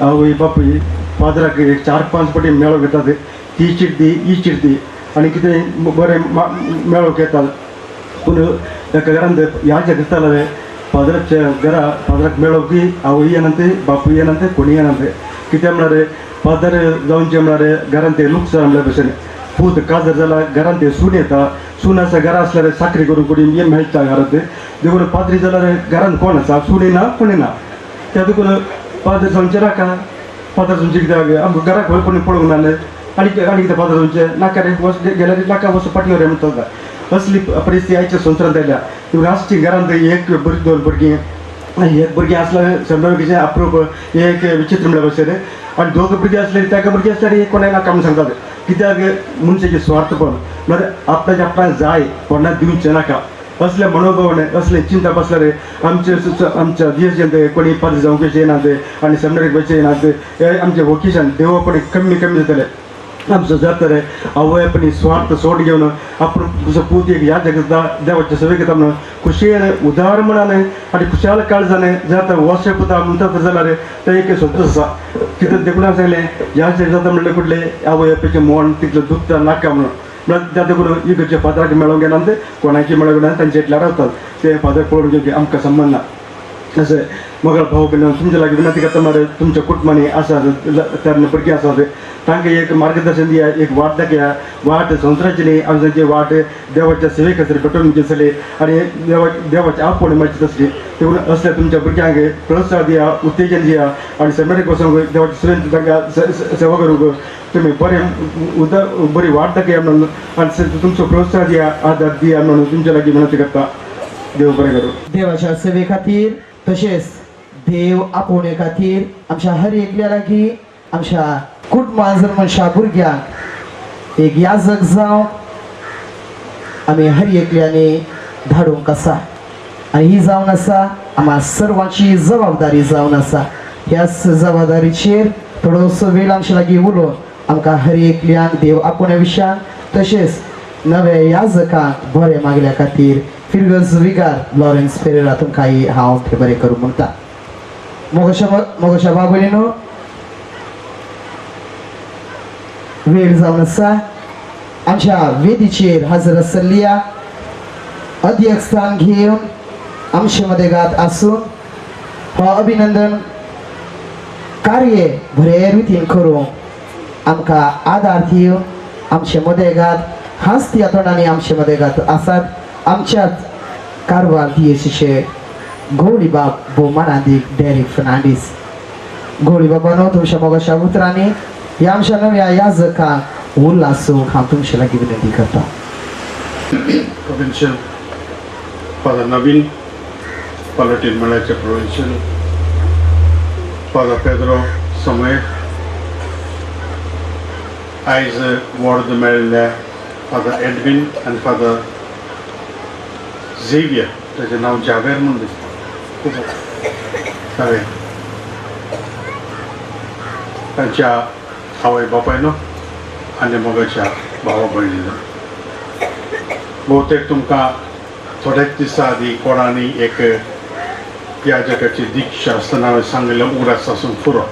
आवय बापूय पाद्राक एक 4-5 पटी मेळोवंक घेतात, ती चीट दी ही चीट दी आनी कितें बरें मेळोवंक येतात. पूण एका घरांत याजक आसताले पाद्राच्या घरा पाद्राक मेळोवंक आवय येना, बापूय येना, कोणी येना. कितें म्हळ्यार पादर जावचें म्हळ्यार घरांत ते लुकसाण म्हणल्या भशेन. पूत काजर जाल्यार घरांत ते सून येता, सून आसा घरा आसल्यार साकरी करून कोणी हें मेळटा घरांत. देखून पाद्री जाल्यार घरांत कोण आसा, सून ना कोणी ना. त्या देखून पादर जावचें नाका. पादर जावचें कित्याक आमकां घराक खंय कोणी पळोवंक ना आनी आनी कितें पादर जावचें नाका रे, वच गेल्यार नाका वच पाटयो रे म्हणटा. असली परिस्थिती आयच्या संवसारांत आयल्या. देखून आसची घरांत एक भुरगीं दोन भुरगीं एक भुरगीं आसल्यार समजून अप्रूप एक विचित्र म्हणल्या भशेन आनी दोग भुरगीं आसले ताका भुरगीं आसल्यार एक कोणाक नाका म्हूण सांगतात. कित्याक मनशाचें स्वार्थपण म्हळ्यार आपणाचें आपणाक जाय कोणाक दिवचें नाका असले मनोभावने असले चिंता बसल्यार आमचे आमच्या दियेंत कोणी पाद्री जावंक येनात आनी सेमिनरीक वचचे येनात. हे आमचें वोकेशन देवपणी कमी कमी जातलें आमचो जाता रे. आवय आपणी स्वार्थ सोड घेवन आपूण तुजो पूत एक याद करता देवाचे सेवे करता म्हणून खुशयेन उदार मनान आनी खुशाल काळजान जाता वशे पुता म्हणटा जाल्यार तें एक संतोश आसा. कितें देखून हांवें सांगलें ह्या जाता म्हणलें कुडलें आवय बापायचें मन तितलें दुखता नाका म्हणून. म्हळ्यार त्या देखून इगर्जे फादराक मेळोंक गेना कोणाकी मेळोंक गेना तांचे एकल्यार रावतात ते फादर पळोवन घेवचे आमकां संबंद ना. अशें मगळ भाव भयण तुमच्या लागीं विनंती करता म्हळ्यार तुमच्या कुटुंबांनी आसा तरणे भुरगीं आसात तांकां एक मार्गदर्शन दिया, एक वाट दाखया, वाट संवसाराची न्ही आमची वाट देवाच्या सेवे खातीर पेटोवन घेतली आनी देवाची आपोवणी मेळची तसली. देखून असल्या तुमच्या भुरग्यांक प्रोत्साहन दिया, उत्तेजन दिया आनी सेमिनरीक वचूंक देवाच्या सेवेन तांकां सेवा करूंक तुमी बरें उदक बरी वाट दाखया म्हणून आनी तुमचो प्रोत्साहन दिया, आदार दिया म्हणून तुमच्या लागीं विनंती करता. देव बरें करूं. देवाच्या सेवे खातीर तशेंच देव आपोवणे खातीर आमच्या हर एकल्या लागीं आमच्या कुटुंबान जर मनशा भुरग्यांक एक याजक जावं आमी हर एकल्यांनी धाडूंक आसा आनी ही जावन आसा आमकां सर्वांची जबाबदारी जावन आसा. ह्याच जबाबदारीचेर थोडोसो वेळ आमचे लागीं उलोवन आमकां हर एकल्यांक देव आपोवण्या विशयान तशेंच नव्या याजकांक बरें मागल्या खातीर फिरगज विगार लॉरन्स पेरेरा तुमकां हांव ते बरें करूं म्हणटा. मोगशा बाबुलीनो, वेळ जावन आसा आमच्या वेदीचेर हजर आसल्ल्या अध्यक्ष स्थान घेवन आमचे मदेगात आसून हो अभिनंदन कार्य बरे रितीन करूंक आमकां आदार दिवन आमचे मदेगात हांसत्या तोंडांनी आमचे मदेगात आसात आमच्याच कारवार दियेशीचे गौरीबाब भोवमानादीक डेरीक फर्नांडीस. गौरीबाबानो, तुमच्या मोगाच्या उतरांनी ह्या आमच्या नव्या याजकांक उल्हासूंक हांव तुमचे लागीं विनंती करता. प्रोविन्शियल फादर नवीन पालोटीन मळ्याचे प्रोविन्शियल फादर पेद्रो समय आयज वॉर्द मेळिल्ल्या फादर एडविन आनी फादर झेवियर, ताचें नांव जावेर म्हूण दिसता, खूब जावेर, तांच्या आवय बापायनो आनी मोगाच्या भावा भयणीनो, भोवतेक तुमकां थोड्याच दिसां आदीं कोणांनी एक याजकाची दीक्षा आसतना हांवें सांगिल्लें उगडास आसूंक पुरो.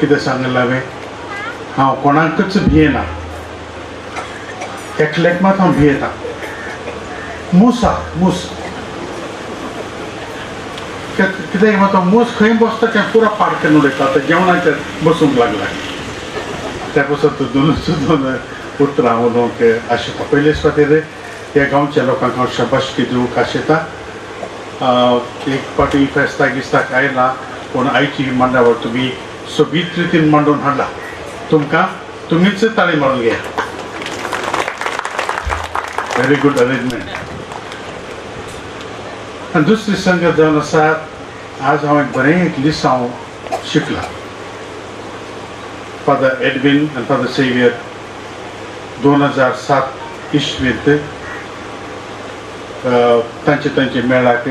कितें सांगिल्लें हांवें? हांव कोणाकच भियेना, एकल्याक मात हांव भियेता, मुसा मूस. कित्याक मात मूस खंय बसता तें पुरो पाड करून उडयता. आतां जेवणाचेर बसूंक लागला. त्या पासत दोनूच दोन उतरां उलोवंक आशेता. पयलेच खातीर ह्या गांवच्या लोकांक हांव शाबासकी दिवंक आशेता. एक फावटी फेस्ताक गिस्ताक आयला, पूण आयची मांडावळ तुमी सोबीत रितीन मांडून हाडला. तुमकां तुमीच ताळी मारून घेया. Very good arrangement. आनी दुसरी संगत जावन आसा, आज हांव एक बरें एक लिसांव शिकलां. फादर एडविन आनी फादर सेवियर 2007 इसवींत तांचे तांचे मेळाक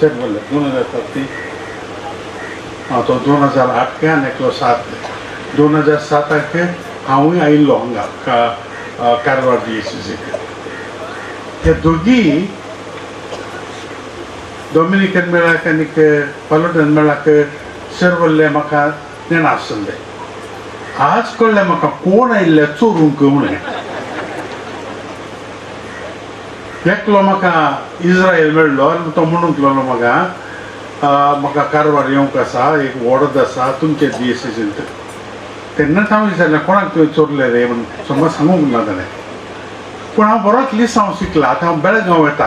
सर बोल्ले 2007 ती तो 2008 के आनी एकलो 7 2007 हांवूय आयिल्लो हांगा कारवार डिएसीसीक. हे दोगी डॉमिनिकन मेळाक आनीक पालोटन मेळाक सर बोल्ले म्हाका नेणा आसले. आज कळ्ळें म्हाका कोण आयिल्ले चोरूंक म्हणून. एकलो म्हाका इज्रायल मेळ्ळो आनी तो म्हणूंक लागलो म्हाका म्हाका कारवार येवंक आसा, एक वॉर्द आसा तुमचे डिएसीसींत. तेन्नाच हांव विचारलें कोणाक तुवें चोरलें रे म्हणून. समज सांगूंक ना ताणें, पूण हांव बरोच लिसांव शिकला. आतां हांव बेळगांव वता,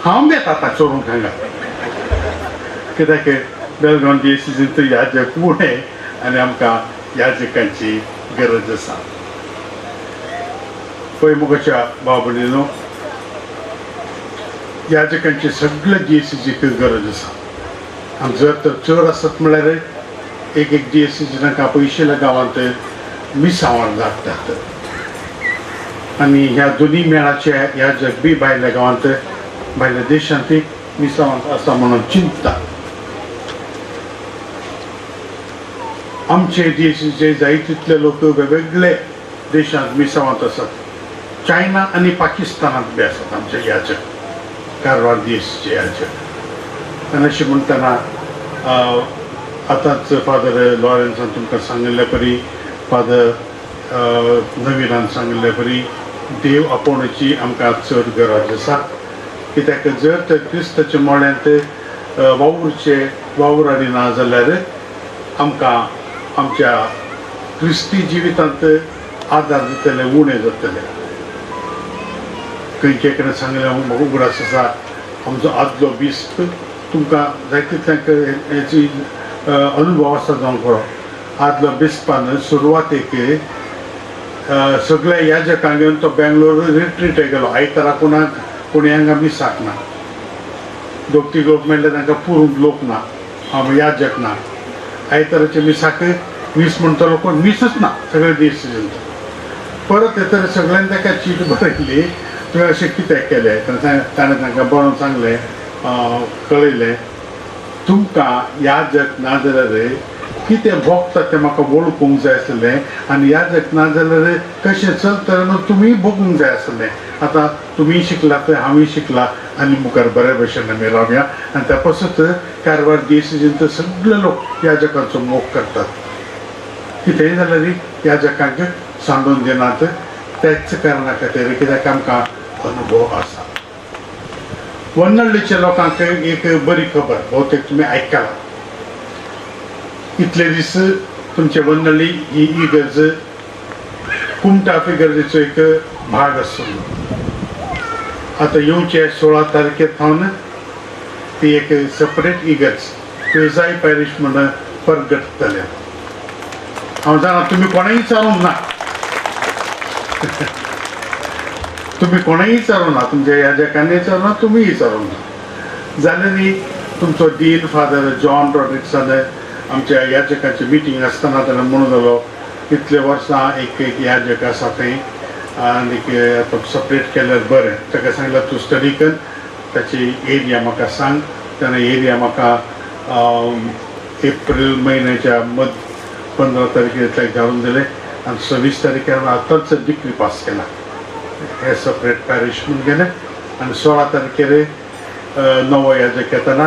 हांव येता आतां चोरूंक हांगा, कित्याक बेळगांव डिएसीसींत याजक उणें आनी आमकां याजकांची गरज आसा. पळय मोगाच्या भाव भयणीनो, याजकांची सगळे डिएसीसीक गरज आसा. आनी जर तर चड आसत म्हळ्यार एक एक डिएसीसी तांकां पयशिल्ल्या गांवांत मिसांवार धाडटात. आनी ह्या दोनी मेळाचे याजक बी भायल्या गांवांत भायल्या देशांत मिसांवांत आसा म्हणून चिंतता. आमचे डिएसीचे जाय तितले लोक वेगवेगळे देशांत मिसांवांत आसात. चायना आनी पाकिस्तानांत बी आसात आमचे याजक, कारवार डिएसीचे याजक. आनी अशें म्हणटना आतांच फादर लॉरेन्सान तुमकां सांगिल्ले परी, फादर नवीनान सांगिल्ले परी, देव आपोवण्याची आमकां चड गरज आसा. कित्याक जर तर क्रिस्ताच्या मोळ्यांत वावुरचे वावुराडी ना जाल्यार आमकां आमच्या क्रिस्ती जिवितांत आदार दितले, उणें जातले. खंयचे कडेन सांगलें म्हाका उगडास आसा, आमचो आदलो बिस्प तुमकां जाय तितल्यांक हेची अनुभव आसा जावंक खरो. आदलो बिस्पान सुरवातेक सगळ्या याजकांक घेवन तो बेंगलोर रिट्रीट गेलो. आयतारा कोणाक कोणी हांगा मिसाक ना, दोग तीग लोक मेळ्ळे तांकां पुरूंक लोक ना, हांव याजक ना. आयताराचे मिसाक मीस म्हणटलो कोण मिसच ना सगळे दीस. परत येतर सगळ्यांनी ताका चीट बरयली, तुवें अशें कित्याक केलें? ताणें तांकां बरोवन सांगलें, कळयलें तुमकां याजक ना जाल्यार कितें भोगता तें म्हाका वळखूंक जाय आसलें, आनी याजक ना जाल्यार कशें चलतलें म्हणून तुमीय भोगूंक जाय आसलें. आतां तुमीय शिकला थंय हांवूय शिकला आनी मुखार बरे भशेन आमी रावया. आनी त्या पासत कारवार डिएसीसींत सगळे लोक याजकांचो मोग करतात. कितेंय जाल्यार याजकांक सांडून दिनात, त्याच कारणा खातीर, कित्याक आमकां अनुभव आसा. वन्नळ्ळीच्या लोकांक एक बरी खबर बहुतेक तुमी आयकला. इतले दीस तुमचे वन्नळ्ळी ही इगर्ज कुमटा इगर्जेचो एक भाग आसलो. आतां येवचे 16 तारखे थावन ती एक सेपरेट इगर्ज पिळजाय पॅरिश म्हणून परगट जाल्या. हांव जाणा तुमी कोणेंय विचारूंक ना, तुमी कोणेंय विचारूं ना, तुमच्या याजकांनी विचारूं ना, तुमीय विचारूंक ना. जाल्यार न्ही तुमचो डीन फादर जॉन रॉड्रिक्सान आमच्या याजकांची मिटींग आसतना ताणें म्हणून जालो, इतले वर्सां एक एक याजक आसा थंय आनीक आतां सपरेट केल्यार बरें. ताका सांगल्यार तूं स्टडी कर, ताची एरिया म्हाका सांग. तेन्ना एरिया म्हाका एप्रील म्हयन्याच्या मद 15 तारखेर ताका धाडून दिलें आनी 26 तारखेर आतांच डिग्री पास केला. हे सपरेट पॅरिश म्हूण गेलें आनी 16 तारखेर नवो याजक येतना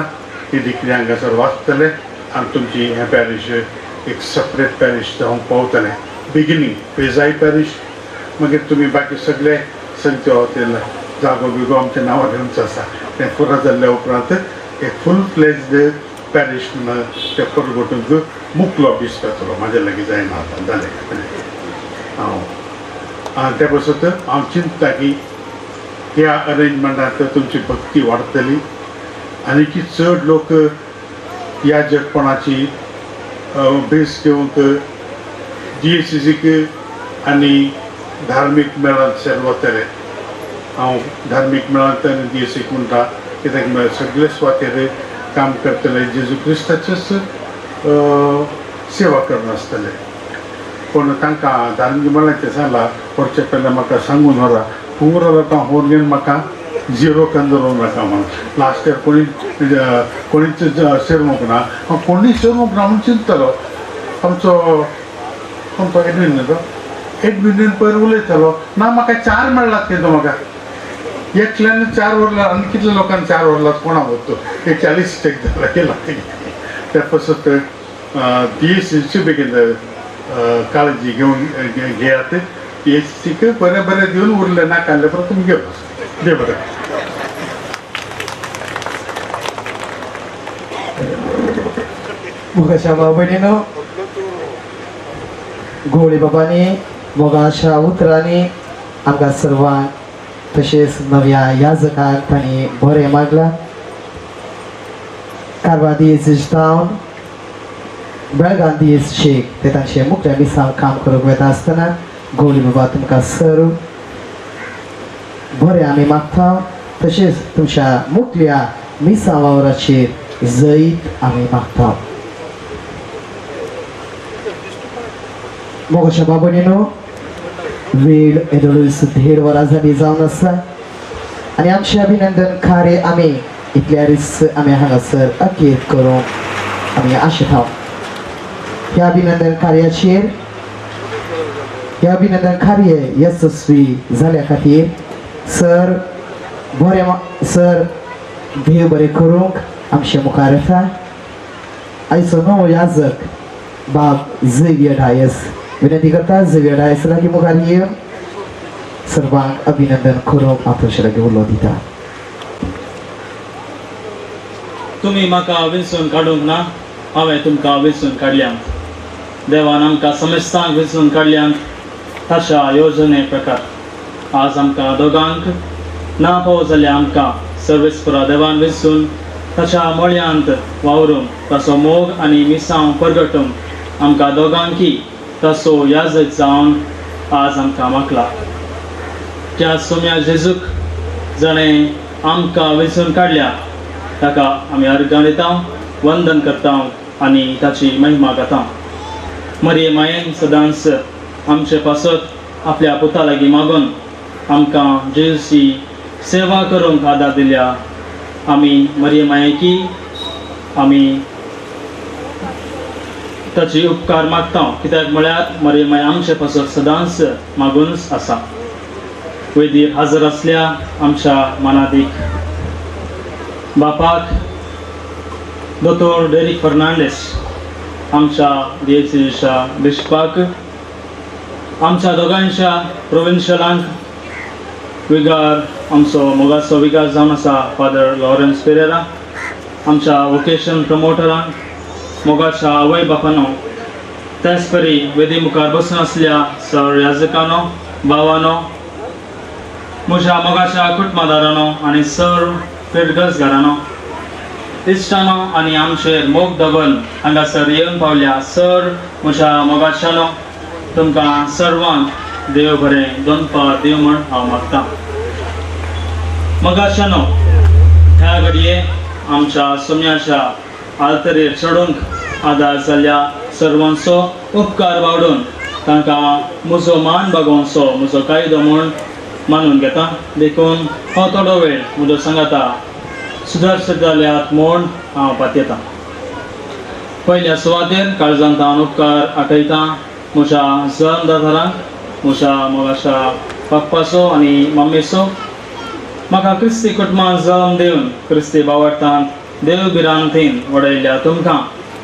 ही डिग्री हांगासर वाचतले आनी तुमची हें पॅरिश एक सपरेट पॅरिश जावंक पावतलें. बिगिनींग पेजाय पॅरिश, मागीर तुमी बाकी सगळे संगते हॉटेल जागो बिगो आमच्या नांवार घेवचो आसा. तें पुरो जाल्ल्या उपरांत एक फूल फ्लेज्ड पॅरिश म्हणून तें परगटूंक मुकलो बीस जातलो. म्हाज्या लागीं जायना आतां जालें. हांव आनी ते पासत हांव चिंतता की ह्या अरेंजमेंटांत तुमची भक्ती वाडटली आनी चड लोक याजकपणाची भेस घेवंक जीएसीसीक आनी धार्मीक मेळांत शेर वतले. हांव धार्मीक मेळांत आनी जीएसीक म्हणटा कित्याक म्हळ्यार सगळे सुवातेर काम करतले जेजू क्रिस्ताचेच सेवा करून आसतले. पूण तांकां धार्मीक मेळाचें सांगलां व्हरचे पयलें म्हाका सांगून व्हरा पुरो लोकां होर घेवन म्हाका झिरो करून दवरूं नाका म्हणून. लास्ट इयर कोणी कोणीच सेरूंक ना, हांव कोणीच सेरूंक ना म्हूण चिंततालो. आमचो कोण एडवीन न्हू तो एडवीन पयर उलयतालो ना म्हाका 4 मेळ्ळात खंय तो म्हाका एकल्यान 4 व्हरला आनी कितल्या लोकांनी 4 व्हरलात कोणा वतो एक 40 चेक जाला केला. त्या पासत डी बेगीन काळजी घेवन घेयात. डी एस सीक बरें बरें दिवन उरलें नाका जाल्यार परत तुमी घेवन देव बरें. मोगाच्या भाव भयणीनो, गोवळी बाबांनी मोगाच्या उतरांनी आमकां सर्वांक तशेंच नव्या याजकाक तांणी बरें मागलां. कारवार दियेसीस टावन बेळगांव दियेसीक ते तांचे मुखल्या मिसांव काम करूंक वता आसतना गोवळी बाबा तुमकां सर्व बरें आमी मागता. तशेंच तुमच्या मुखल्या मिसां वावराचेर जैत आमी मागता. मोगाच्या भाव भयणीनो, वेळ येदोळूच 1.5 वरां जाली जावन आसा आनी आमचें अभिनंदन कार्य आमी इतल्यारीच आमी हांगासर अखेर करूंक आमी आशेता. ह्या अभिनंदन कार्याचेर ह्या अभिनंदन कार्य येसस्वी जाल्या खातीर सर बरें सर देव बरें करूंक आमचे मुखार येता. आयचो नवो याजक बाब झेवियर डायस विनंती करता. झेवियर डायस लागीं मुखार येवन सर्वांक अभिनंदन करूंक हांव तुमचे लागीं उलो दिता. तुमी म्हाका विंचून काडूंक ना, हांवें तुमकां विंचून काडल्यांत. देवान आमकां समेस्तांक विंचून काडल्यांत ताच्या येवजणे प्रकार. आज आमकां दोगांक ना पावो जाल्यार आमकां सर्वेस्परा देवान विंचून ताच्या मळयांत वावरून ताचो मोग आनी मिसांव परगटून आमकां दोगांकी ताचो याजक जावन आज आमकां मागला. त्या सोम्या जेजूक जाणें आमकां वेंचून काडल्या ताका आमी अर्गां दिता, वंदन करता आनी ताची महिमा गाता. मरिये मायेन सदांच आमचे पासत आपल्या पुता लागीं मागून आमकां जेजूची सेवा करूंक आदार दिल्या. आमी मरिये मायेकी आमी ताची उपकार मागता, कित्याक म्हळ्यार मरिये माय आमचे पासत सदांच मागूनच आसा. वैदीर हाजर आसल्या आमच्या मानादीक बापाक दोतोर डेरीक फर्नांडीस, आमच्या दियेसीच्या बिशपाक, आमच्या दोगांयच्या प्रोविन्शियलांक, विगार आमचो मोगाचो विगार जावन आसा फादर लॉरन्स पेरेरा, आमच्या वोकेशन प्रमोटरांक, मोगाच्या आवय बापानो, त्याच परी वेदी मुखार बसून आसल्या सर याजकानो, भावानो, म्हज्या मोगाच्या कुटुंबादारानो आनी सर फिरगजगारानो, इश्टानो आनी आमचेर मोग दवरून हांगासर येवन पावल्या सर म्हज्या मोगाच्यानो, तुमकां सर्वांक देव बरें दोनपार देव म्हण हांव मागतां. मोगाच्यानो, ह्या घडये आमच्या सोम्याच्या आल्तरेर चडूंक आदार जाल्ल्या सर्वांचो उपकार वाडून तांकां म्हजो मान बागोवचो म्हजो कायदो म्हूण मानून घेता. देखून हो थोडो वेळ म्हजो सांगाता सुदर्श जाल्यात म्हूण हांव पातयेतां. पयल्या सुवातेर काळजांत हांव उपकार आठयतां म्हज्या जल्मदातारांक, म्हज्या मोगाच्या पप्पाचो आनी मम्मीचो. म्हाका क्रिस्ती कुटुंबांत जल्म दिवन क्रिस्ती बावडटांत देव भिरांतीन वडयल्ल्या तुमकां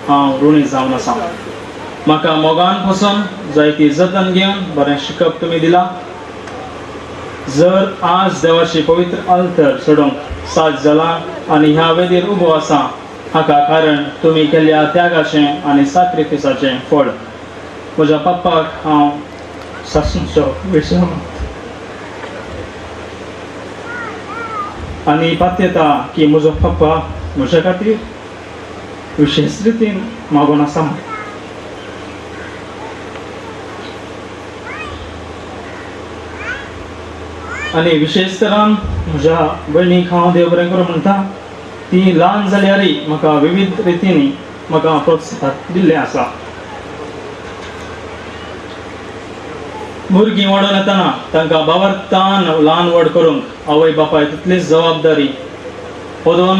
हांव ऋणी जावन आसा. म्हाका मोगान पसून जायती जतन घेवन बरें शिकप तुमी दिलां. जर आज देवाची पवित्र अल्तर सोडूंक साथ जाला आनी ह्या वेदीर उबो आसा हाका कारण तुमी केल्ल्या त्यागाचें आनी साक्रिफिसाचें फळ. म्हज्या पप्पाक हांव सासूचो विसर आनी पातयेता की म्हजो पप्पा म्हज्या खातीर विशेश रितीन मागून आसा. आनी विशेश तरान म्हज्या भयणीक हांव देव बरें करूं म्हणटा. ती ल्हान जाल्यारय म्हाका विविध रितींनी म्हाका प्रोत्साहन दिल्लें आसा. भुरगीं वाडोवन येतना तांकां बावरतान ल्हान व्हड करूंक आवय बापाय तितलीच जबाबदारी. पदोन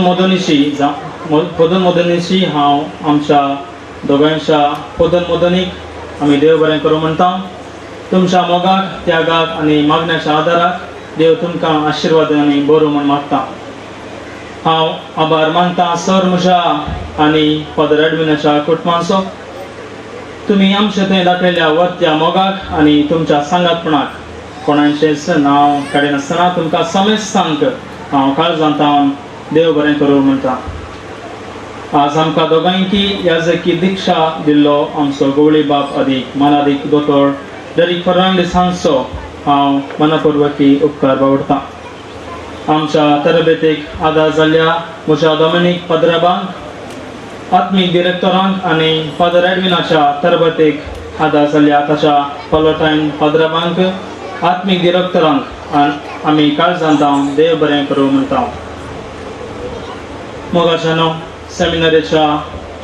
मोदोनीशी हांव आमच्या दोगांयच्या पदोन मोदोनीक आमी देव बरें करूं म्हणटा. तुमच्या मोगाक, त्यागाक आनी मागण्याच्या आदाराक देव तुमकां आशिर्वाद आनी बरो म्हूण मागता. हांव आभार मानता सर म्हज्या आनी फादर एडविनाच्या कुटुंबांचो. तुमी आमचे थंय दाखयल्ल्या वर्त्या मोगाक आनी तुमच्या सांगातपणाक कोणाचेंच नांव काडिनासतना तुमकां समेस्तांक हांव काळजांत हांव देव बरें करूं म्हणटा. आज आमकां दोगांयकी याजकी दिक्षा दिल्लो आमचो गवळी बाप आदीक मानादीक दोतोर डेरीक फर्नांडीस हांचो हांव मनापुर्वकी उपकार बावडटा. आमच्या तरबेतीक आदार जाल्ल्या म्हज्या डॉमिनीक पाद्राबांक, आत्मीक डिरेक्टरांक आनी फादर एडविनाच्या तरबतेक आदार जाल्ल्या ताच्या पलोटायन पाद्राबांक, आत्मीक डिरेक्टरांक आमी काळजांत हांव देव बरें करूं म्हणटा. मोगाच्यानो, सेमिनरीच्या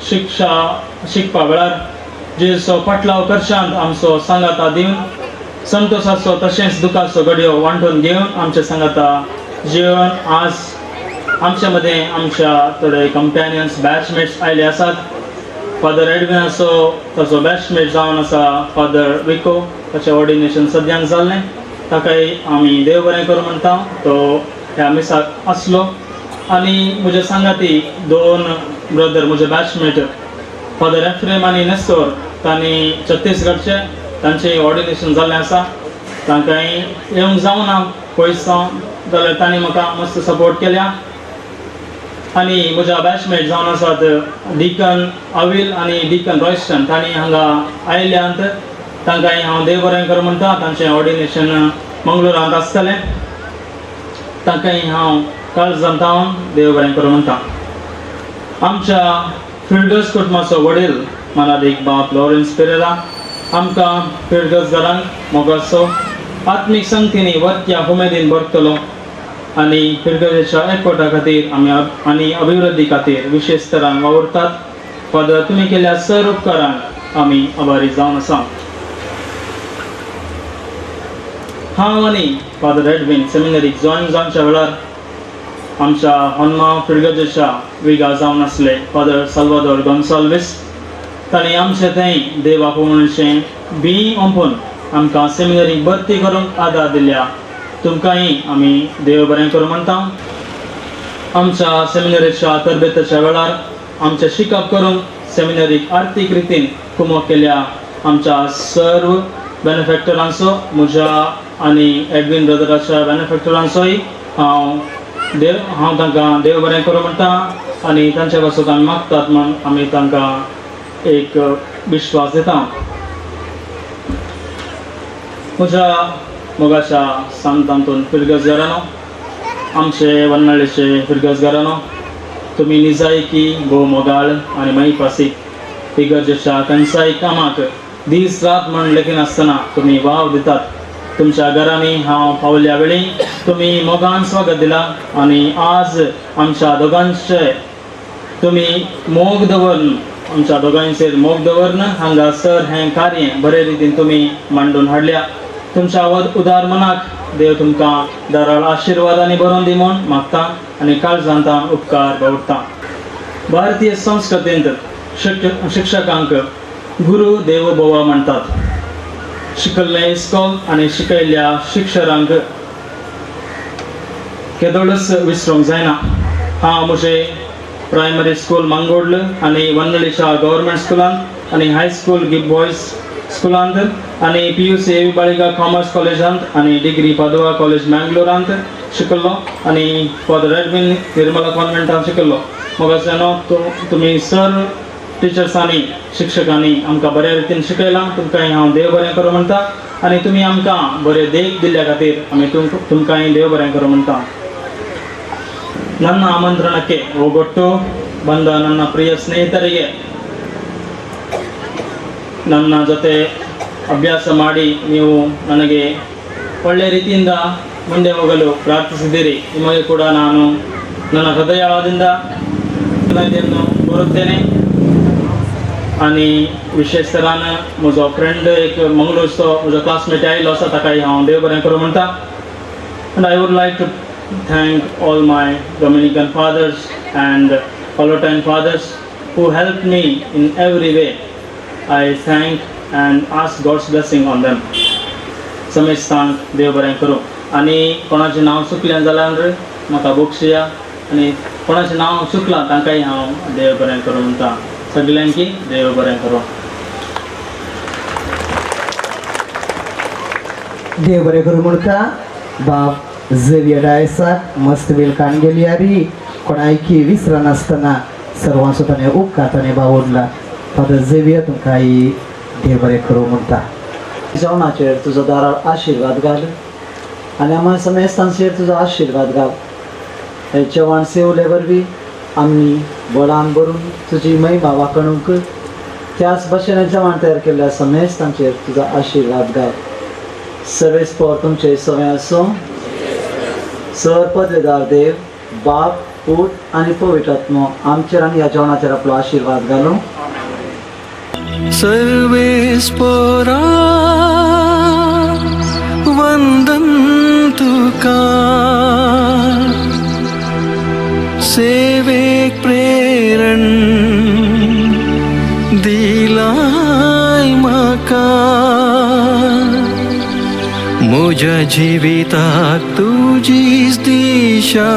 शिक्षा शिकपा वेळार जेजूचो फाटलाव करशांत आमचो सांगाता दिवन संतोशाचो तशेंच दुखाचो घडयो वांटून घेवन आमचे सांगाता जिवन आज आमच्या मदें आमच्या थोडे कंपॅनियन्स बॅचमेट्स आयले आसात. फादर एडविनाचो ताचो बॅचमेट जावन आसा फादर विको, ताचें ऑर्डिनेशन सद्याक जाल्लें. ताकाय आमी देव बरें करूं म्हणटा. तो ह्या मिसाक आसलो. आनी म्हजे सांगाती दोन ब्रदर म्हजे बॅचमेट फादर एफ्रेम आनी नेस्तोर, तांणी छत्तीसगडचे, तांचें ऑर्डिनेशन जाल्लें आसा. तांकांय येवंक जावना पयस जावन जाल्यार तांणी म्हाका मस्त सपोर्ट केल्या. आनी म्हज्या बॅचमेट जावन आसात डिकन अविल आनी डिकन रॉयस्टन, तांणी हांगा आयल्यांत. तांकांय हांव देव बरें करूं म्हणटा. तांचें ऑर्डिनेशन मंगळुरांत आसतलें. तांकांय हांव काळजांत हांव देव बरें करूं म्हणटा. आमच्या फिरगज कुटुंबाचो वडील मानादीक बाप लॉरेन्स पेरेरा आमकां फिरगज घरांक मोगाचो आत्मीक संगतींनी वर्त्या उमेदीन भरतलो आनी फिरगजेच्या एकवटा खातीर आमी आनी अभिवृद्धी खातीर विशेश तरान वावुरतात. फादर, तुमी केल्ल्या सर उपकारांक आमी आभारी जावन आसा. हांव आनी फादर एडविन सेमिनरीक जॉयन जावच्या वेळार आमच्या हनुमा फिरगजेच्या विगा जावन आसले फादर साल्वादोर गोन्साल्वीस. तांणी आमचे थंय देव आपोवण्याचें बी ओंपून आमकां सेमिनरीक भरती करूंक आदार दिल्या. तुमकांय आमी देव बरें करूं म्हणटा. आमच्या सेमिनरीच्या तरबेताच्या वेळार आमचें शिकप करूंक सेमिनरीक आर्थीक रितीन कुमोक केल्या आमच्या सर्व बेनिफेक्टरांचो, म्हज्या आनी एडविन ब्रदराच्या बेनिफेक्टरांचोय हांव तांकां देव बरें करूं म्हणटा आनी तांच्या पासून आमी मागतात म्हूण आमी तांकां एक विश्वास दिता. म्हज्या मोगाच्या सांतांतून फिरगज घरानो, आमचे वन्नाळेचे फिरगज घरानो, तुमी निजायकी भोव मोगाळ आनी मयपासीक. इगर्जेच्या खंयच्याय कामाक दीस रात म्हण लेखिनासतना तुमी वाव दितात. तुमच्या घरांनी हांव पावल्या वेळी तुमी मोगान स्वागत दिला आनी आज आमच्या दोगांचे तुमी मोग दवरून आमच्या दोगांचेर मोग दवरन हांगासर हें कार्य बरे रितीन तुमी मांडून हाडल्या. तुमच्या उदार मनाक देव तुमकां दाराळ आशिर्वादांनी भरून दी म्हूण मागता आनी काळजांत उपकार बावडटा. भारतीय संस्कृतींत शिक्षकांक गुरू देवो भोवा म्हणटात. शिकल्लें इस्कोल आनी शिकयल्ल्या शिक्षकांक केदोळच विसरूंक जायना. हांव म्हजें प्रायमरी स्कूल मांगोडल आनी वन्नळीच्या गव्हर्मेंट स्कुलांत आनी हायस्कूल गिब बॉयज स्कुलांत आनी PUC A V Baliga commerce कॉलेजांत आनी डिग्री पादवा कॉलेज मँगलोरांत शिकल्लो आनी फादर एडविन निर्मला कॉन्वेंटांत शिकल्लो. मोगाच्यानो तुमी सर टिचर्सांनी शिक्षकांनी आमकां बऱ्या रितीन शिकयलां. तुमकांय हांव देव बरें करूं म्हणटा आनी तुमी आमकां बरें देख दिल्ल्या खातीर आमी तुमकांय देव बरें करूं म्हणटा. ನನ್ನ ಆಮಂತ್ರಣಕ್ಕೆ ಹೋಗೊಟ್ಟು ಬಂದ ನನ್ನ ಪ್ರಿಯ ಸ್ನೇಹಿತರಿಗೆ, ನನ್ನ ಜೊತೆ ಅಭ್ಯಾಸ ಮಾಡಿ ನೀವು ನನಗೆ ಒಳ್ಳೆಯ ರೀತಿಯಿಂದ ಮುಂದೆ ಹೋಗಲು ಪ್ರಾರ್ಥಿಸಿದ್ದೀರಿ. ನಿಮಗೆ ಕೂಡ ನಾನು ನನ್ನ ಹೃದಯದಿಂದ ಕೋರುತ್ತೇನೆ. आनी विशेष तरान म्हजो फ्रेंड एक मंगळूरचो म्हजो क्लासमेट आयिल्लो आसा, ताकाय हांव देव बरें करूं म्हणटा. And I would like to thank all my Dominican fathers and Pallottine fathers who helped me in every way. I thank and ask God's blessing on them. समेस्तांक देव बरें करूं. आनी कोणाचें नांव चुकलें जाल्यार म्हाका बक्षिया आनी कोणाचें नांव चुकलां तांकांय हांव देव बरें करूं म्हणटा. सगल्यांकी देव बरें करूं. देव बरें करूं म्हणटा बाब झेवियर डायसाक मस्त वेल काणगेली कोणायकी विसरनासतना सर्वांचो ताणें उपकार ताणें बावडला. फादर झेवियर तुमकां देव बरें करूं म्हणटा. जेवणाचेर तुजो दारार आशिर्वाद घाल आनी आमच्या समेस्तांचेर तुजो आशिर्वाद घाल. हे जेवण सेवले वरवीं आमी बळान भरून तुजी महिमा वाखणूंक त्याच भशेन जेवण तयार केल्ल्या समेस्तांचेर तुजो आशिर्वाद घाल. सर्वेस्पोर तुमचे सगळें आसूं. सर पदवेदार देव बाप पूत आनी पवित्र आत्मो आमचेर आनी ह्या जेवणाचेर आपलो आशिर्वाद घालूं. सर्वेस्पोरा वंदन तुका सेवेक प्रेरण दिलाय म्हाका म्हज्या जिविताक तुजीच दिशा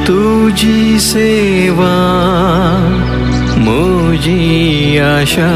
तुजी सेवा म्हजी आशा.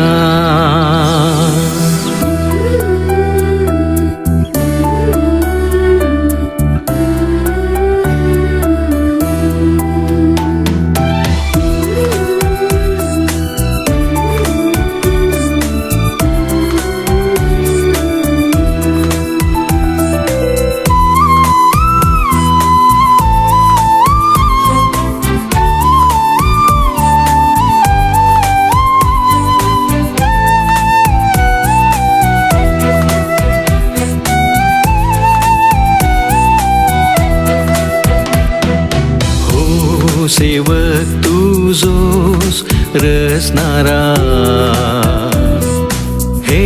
सेवक तुझोस रसनारा हे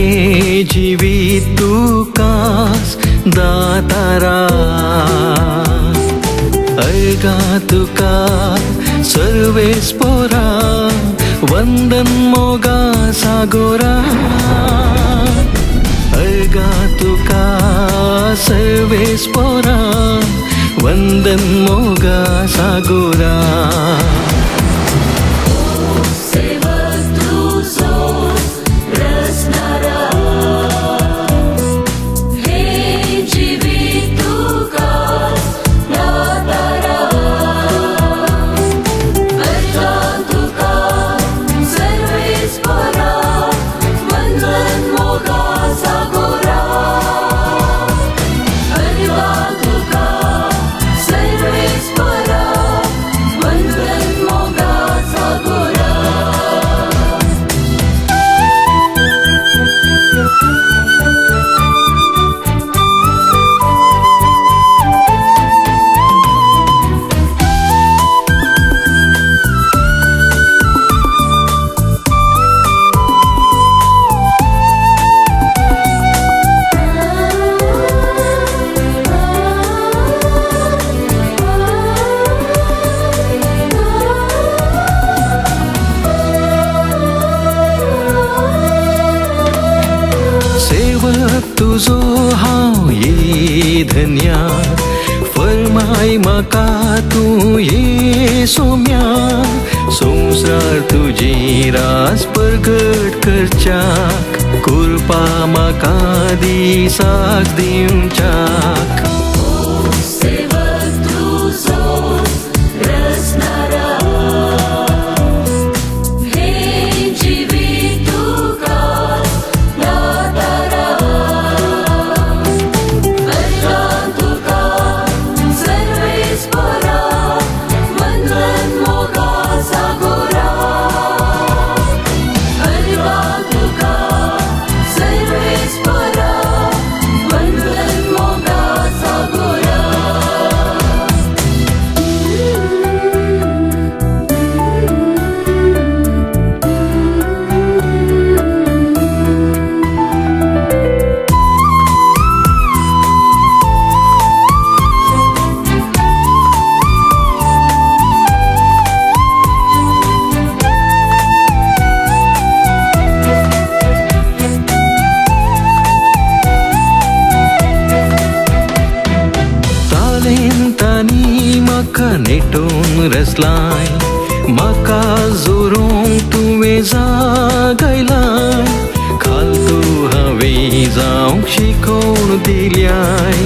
जीवित तुकास दातारा अर्गा तुका सर्वेस्पोरा वंदन मोगा सागोरा अर्गा तुका सर्वेस्पोरा वंदन मोगा सागोरा. Para, म्हाका तूं ये सोम्या, संवसार तुजी रास परगट करच्याक, कृपा म्हाका दिसाक दिवच्याक. नेटून रसलाय म्हाका जोरूंक तुवें जागयलाय, खालतू हांवें जावंक शिकोवन दिल्याय,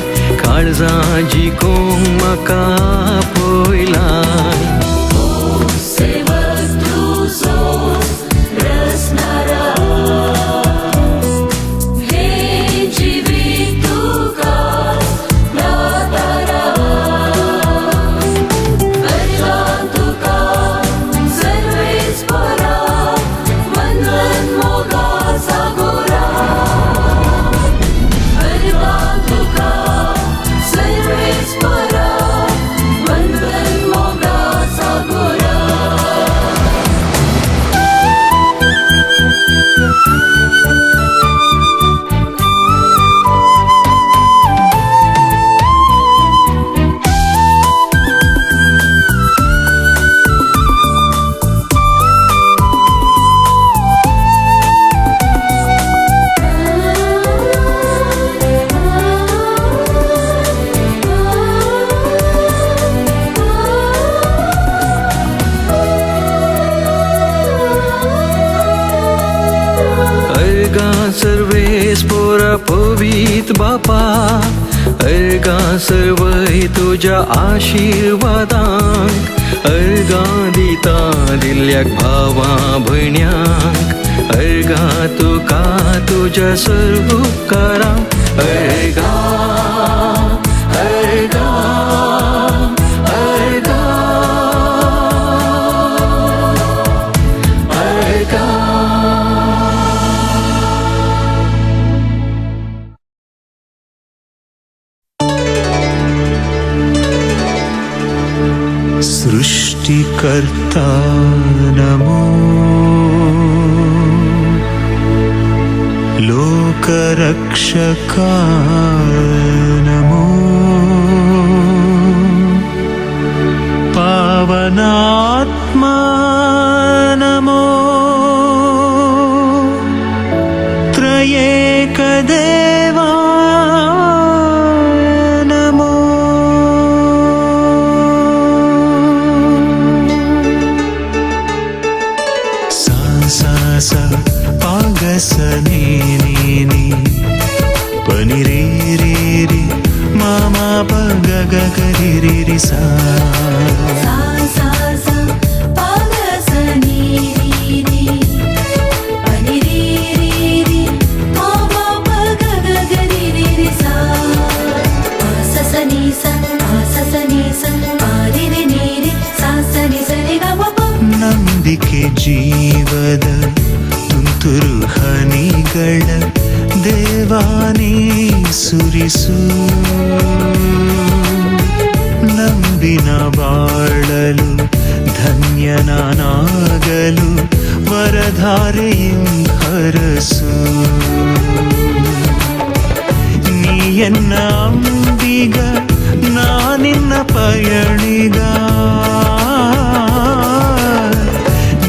काळजां जिखोवंक म्हाका पयलाय. सर्वेस्पोरा पवीत बापा, अर्गा सर्वय तुज्या आशिर्वादांक, अर्गा दिता दिल्ल्याक भावा भयण्यांक, अर्गा तुका तुज्या सर्व उपकारांक. अर्गा अर्गा अर्गा अर्गा. सृष्टिकर्ता नमो, लोकरक्षका नमो, पावनात्मा नमो, त्रयेकदेवा नमो. सा सा सा पागस ने ने ने पनि रे रे रे मा मा प ग ग ग रे रे रे सा. सा सा सा पागस ने रे रे पनि रे रे रे मा मा प ग ग ग रे रे रे सा. पा सा सा नि सा पा सा सा नि सा पा रे रे ने रे सा सा नि सा रे ग म प. ನಂಬಿಕೆ ಜೀವದ ತುಂತುರು ಹನಿಗಳ ದೇವಾನೇ ಸುರಿಸು, ನಂಬಿನ ಬಾಳಲು ಧನ್ಯನಾಗಲು ವರಧಾರೆಯಂ ಹರಸು. ನೀ ಎನ್ನ ಅಂಬಿಗ ನಾನಿನ್ನ ಪಯಣಿಗ,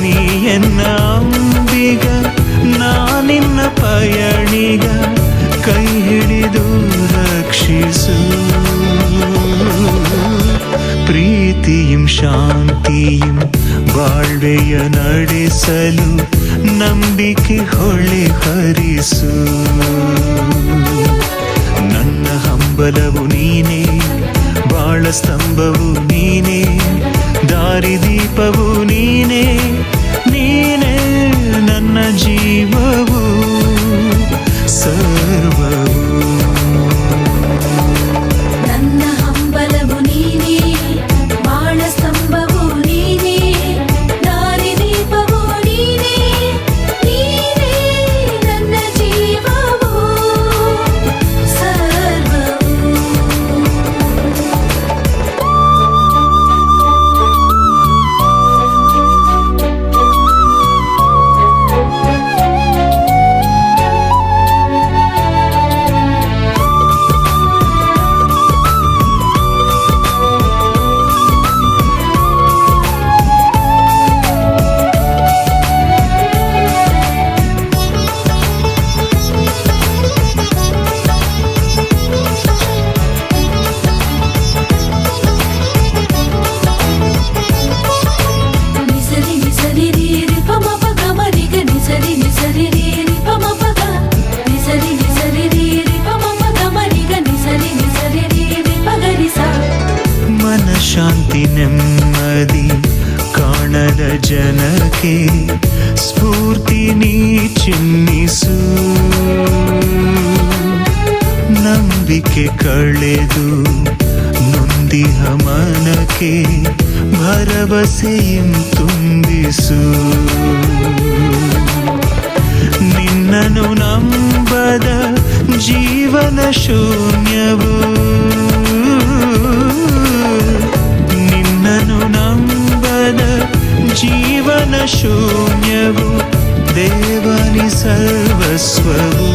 ನೀ ಎನ್ನ ಅಂಬಿಗ ನಾನಿನ್ನ ಪಯಣಿಗ, ಕೈ ಹಿಡಿದು ರಕ್ಷಿಸು. ನಡೆಸಲು ನಂಬಿಕೆ ಹೊಳೆ ಹರಿಸು. ನನ್ನ ಹಂಬಲವು ನೀನೇ, ಬಾಳ ಸ್ತಂಭವು ನೀನೇ, ದಾರಿದೀಪವು ನೀನೇ, ನೀನೇ ನನ್ನ ಜೀವವು ಸರ್ವವು. ನನ್ನ ಹಂಬಲವು ನೀನೇ, ಬಾಳ ಸ್ತಂಭವು ನೀನೇ, ದಾರಿದೀಪವು ನೀನೇ, ನೀನೇ ನನ್ನ ಜೀವವು ಸರ್ವವು. ನಿಸರಿ ನಿಸರಿ ರೀ ರಿ ಪ ಮ ಪ ಗ ಮ ರಿ ಗ ನಿಸರಿ ನಿಸರಿ ರೀ ರಿ ಪ ಮ ಪ ಗ ನಿಸರಿ ನಿಸರಿ ರೀ ರಿ ಪ ಮ ಪ ಗ ಮ ರಿ ಗ ನಿಸರಿ ನಿಸರಿ ರೀ ರಿ ಪ ಗ ರಿ ಸ. ಮನ ಶಾಂತಿ ನೆಮ್ಮದಿ ಕಾಣದ ಜನಕ್ಕೆ ಸ್ಫೂರ್ತಿ ನೀ ಚಿನ್ನಿಸು. ನಂಬಿಕೆ ಕಳೆದು ನೊಂದಿಹ ಮನಕ್ಕೆ ಭರವಸೆಯಂ ತುಂಬಿಸು. ನಿನ್ನನು ನಂಬದ ಜೀವನ ಶೂನ್ಯವು, ನಿನ್ನನು ನಂಬದ ಜೀವನ ಶೂನ್ಯವು, ದೇವನಿ ಸರ್ವಸ್ವವು.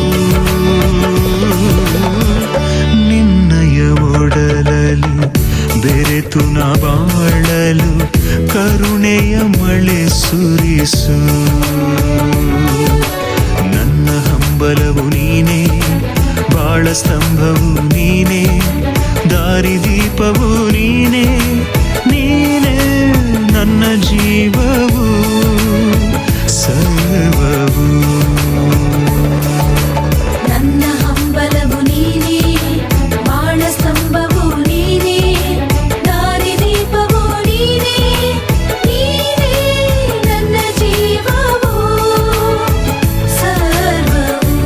ನಿನ್ನಯ ಒಡಲಲಿ ಬೆರೆತು ನಾ ಬಾಳಲು ಕರುಣೆಯ ಮಳೆ ಸುರಿಸು. ನನ್ನ ಹಂಬಲವು ನೀನೇ, ಬಾಳ ಸ್ತಂಭವು ನೀನೇ, ದಾರಿದೀಪವು ನೀನೇ, ನೀನೇ ನನ್ನ ಜೀವವು ಸರ್ವವು. ನನ್ನ ಹಂಬಲವು ನೀನೇ, ಬಾಳ ಸ್ತಂಭವು ನೀನೇ, ದಾರಿದೀಪವು ನೀನೇ, ನೀನೇ ನನ್ನ ಜೀವವು ಸರ್ವವು.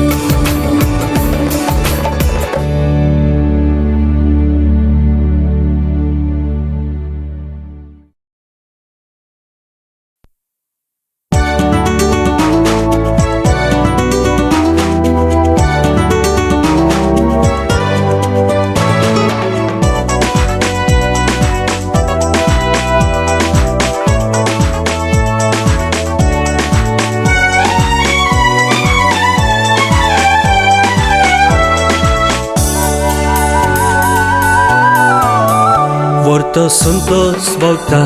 वर्तो संतोष भोगता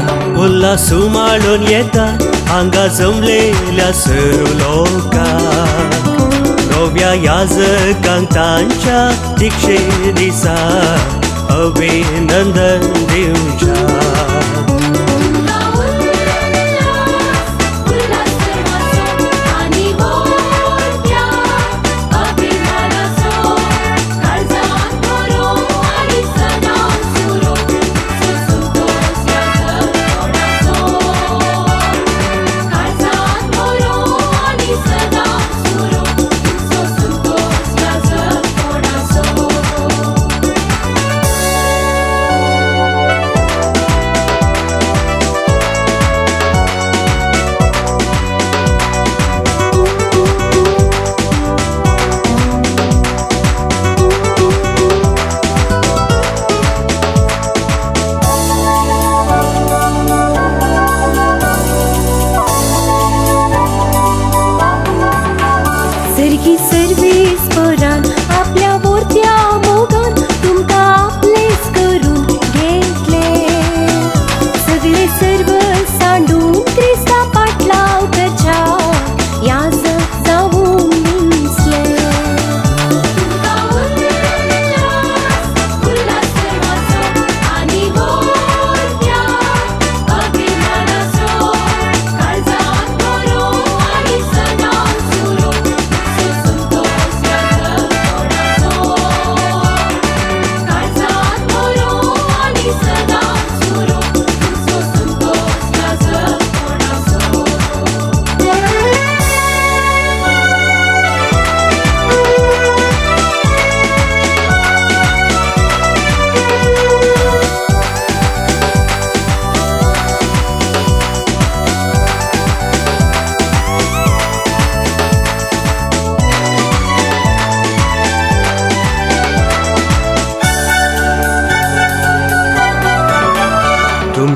उल्हास उमाळून येता हांगा जमलेल्या सर्व लोकांक. नव्या याजकांक तांच्या दीक्षे दिसा अभिनंदन दिवच्या.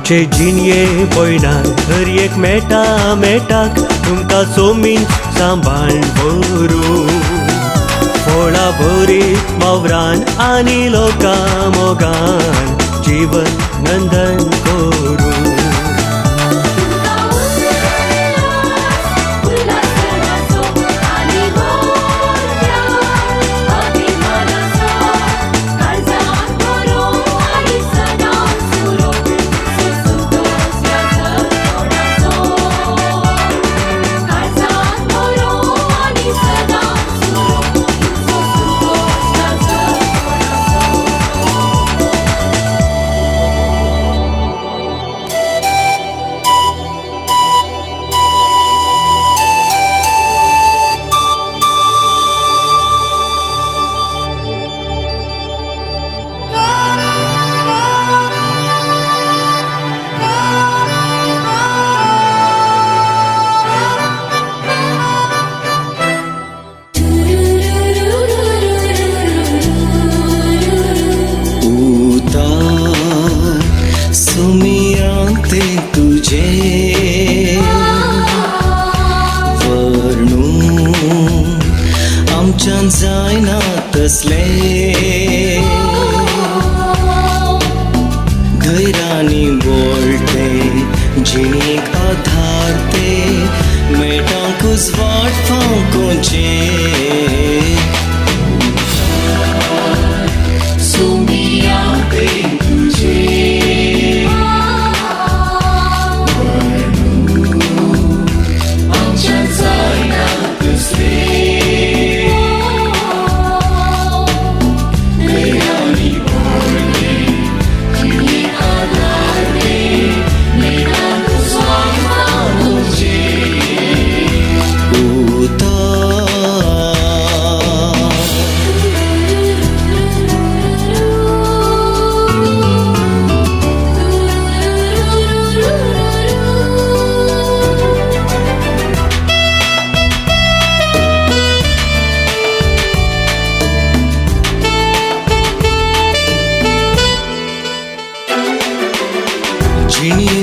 आमचे जिणये पयणार हर एक मेटा मेटाक तुमकां सोमीन सांबाळ व्हरूं. फळां भरीत वावरान आनी लोकां मोगान जीवन नंदन करूं. जायना तसले धैर्यानी बोलते जिणेक आधार ते मेटांक उजवाड फावकोचे सुमिया ते तुझे आमच्या जायना तसले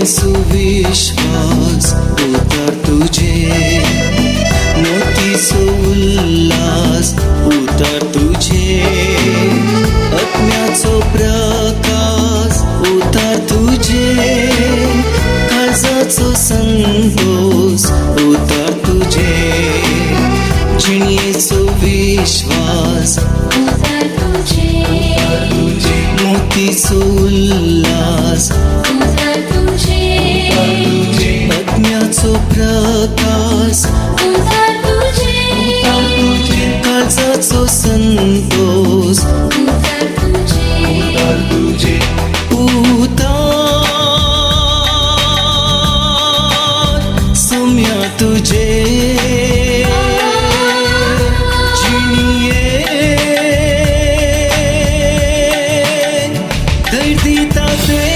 सुविश्वास उतार तुझे मोतीचो उल्हास उतार तुझे आत्म्याचो प्रकाश उतार तुझे काळजाचो संतोष उतार तुझे जिणेचो विश्वास उतार तुझे मोतीचो उल्हास आत्म्याचो प्रकाश काळजाचो संतोष उतार सम्या तुझे जिणये धैर्य दिता ते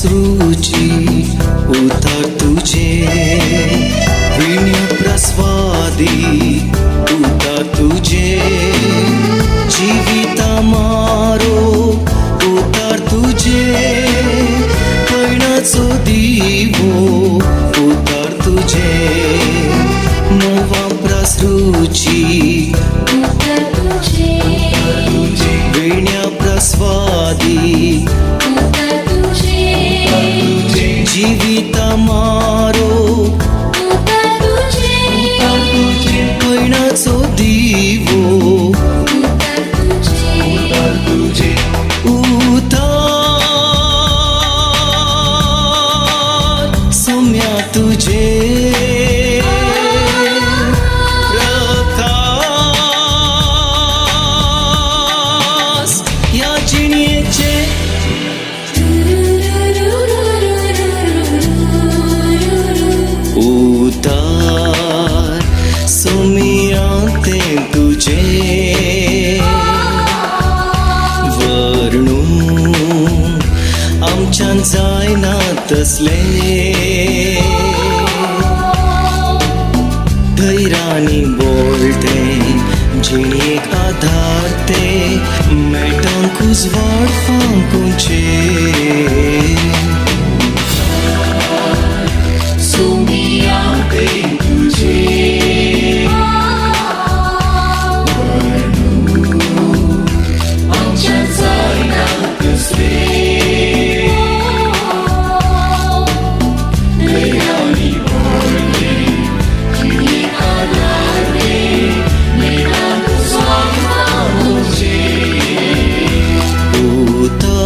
रुची उतार तुझे विण्य प्रस्वादी उतार तुझे जिविता मारो उतार तुझे पयणाचो दिवो उतार तुझे मोवा प्रसरुची उतार तुझे विण्या प्रस्वादी उतार तुझे जिविता मारो सुमियाते तुझे वर्णू आमच्यान जायना तसले धैर्यानी बोलते जिणेक आधार ते मेटांक उजवाड फांकुचे सुमियाते तुझे वर्णू आमच्यान जायना तसले धैर्यानी बोलते जिणेक आधार ते मेटांक उजवाड फांकुचे पुता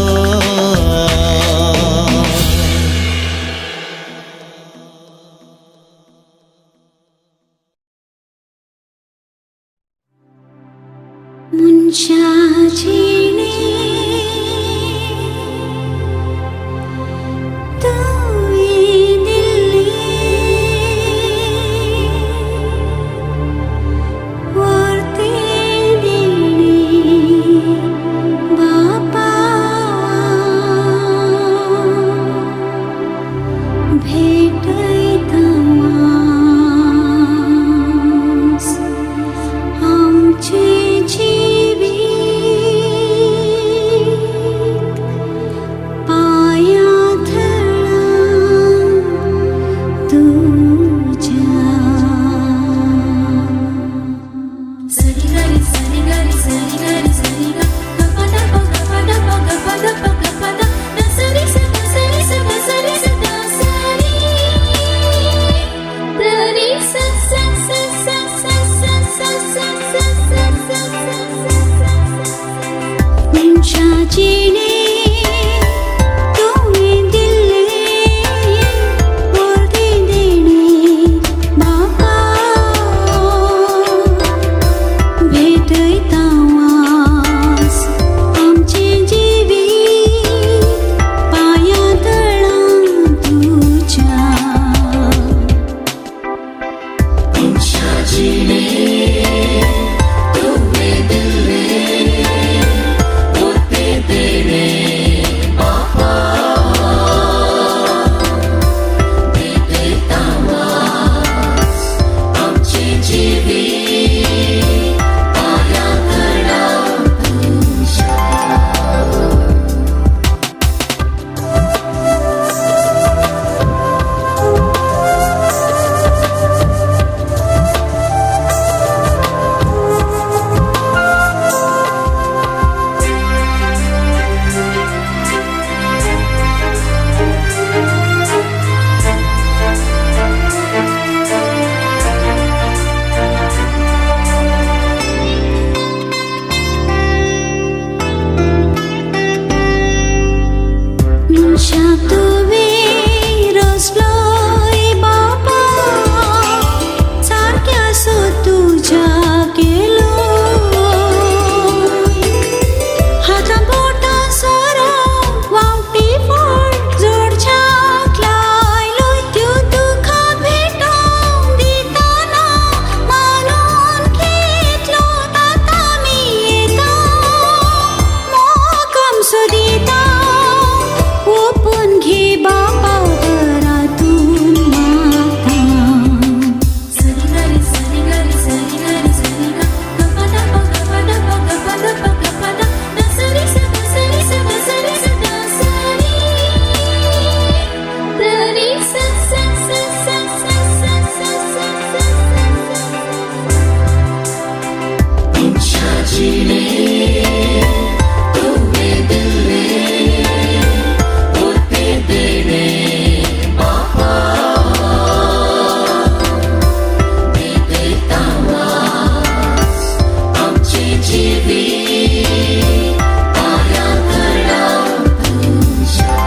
मनशाचेणे तुवें दिल्लें वर्तें देणें बापा भेटयता मास आमचें जिवीत पांयां थळा तुज्या सरी गरी सरी गरी सरी गरी सरी ग ग प the प ग प the प ग प the प ग प the the सरी स ग सरी स ग सरी स the सरी the री स स स स स स स स स स स स स. मनशाचेणे तुवें दिल्लें वर्तें देणें बापा भेटयता वास आमचें जिवीत पांयां तळा तुज्या मनशाचेणे तुवें दिल्लें वर्तें देणें बापा भेटयता वास आमचें जिवीत पांयां तळा तुज्या. मनशाक तुवें रचलोय बापा सारक्या सो तुज्या केलो हाता बोटां सोरो वावटी फळ जोडच्याक लायलोय त्यो तुका भेटोवंक दिताना मानून घेतलो आतां आमी येता मोकम सो दिता ओपून घे बापा घरातून मागता. सरी गरी सरी गरी सरी गरी सरी ग ग प the प ग प the प ग प the प ग प the the सरी स ग सरी स ग सरी स the सरी the री स स स स स स स स स स स. मनशाचेणे तुवें दिल्लें वर्तें देणें बापा भेटयता वास आमचें जिवीत पांयां तळा तुज्या.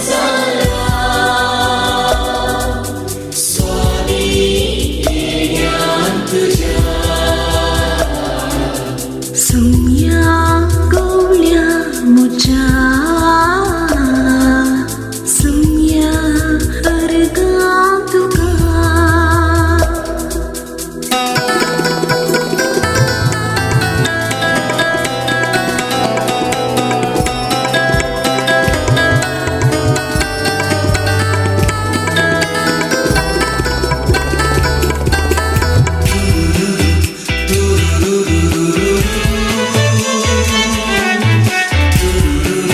जाला स्वामी ज्ञान तुझ्या सुम्या गवळ्या म्हज्या सुम्या अर्गां तुका. Thank you.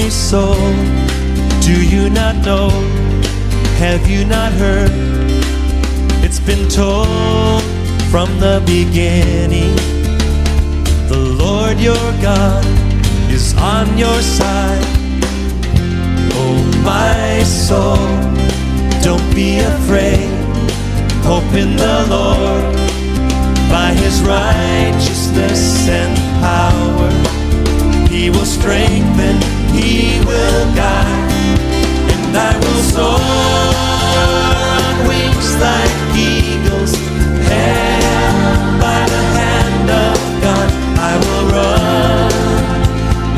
My soul, do you not know? Have you not heard? It's been told from the beginning. The Lord your God is on your side. Oh, my soul, don't be afraid. Hope in the Lord. By his righteousness and power, he will strengthen, he will guide, and I will soar on wings like eagles. Held by the hand of God, I will run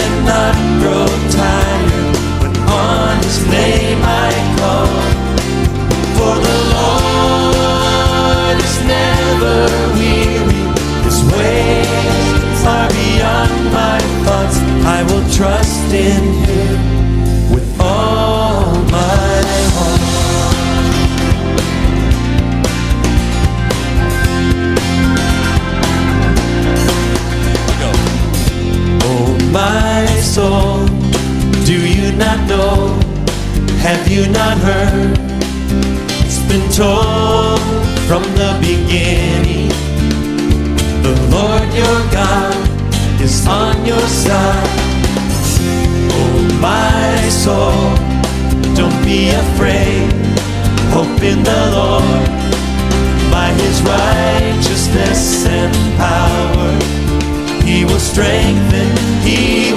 and not grow tired. When on his name I call, for the Lord is never weary. His ways are beyond my thoughts. I will trust in him with all my heart. Oh, my soul, do you not know? Have you not heard? It's been told from the beginning. The Lord your God is on your side. Oh, my soul, don't be afraid. Hope in the Lord. By his righteousness and power, he will strengthen, he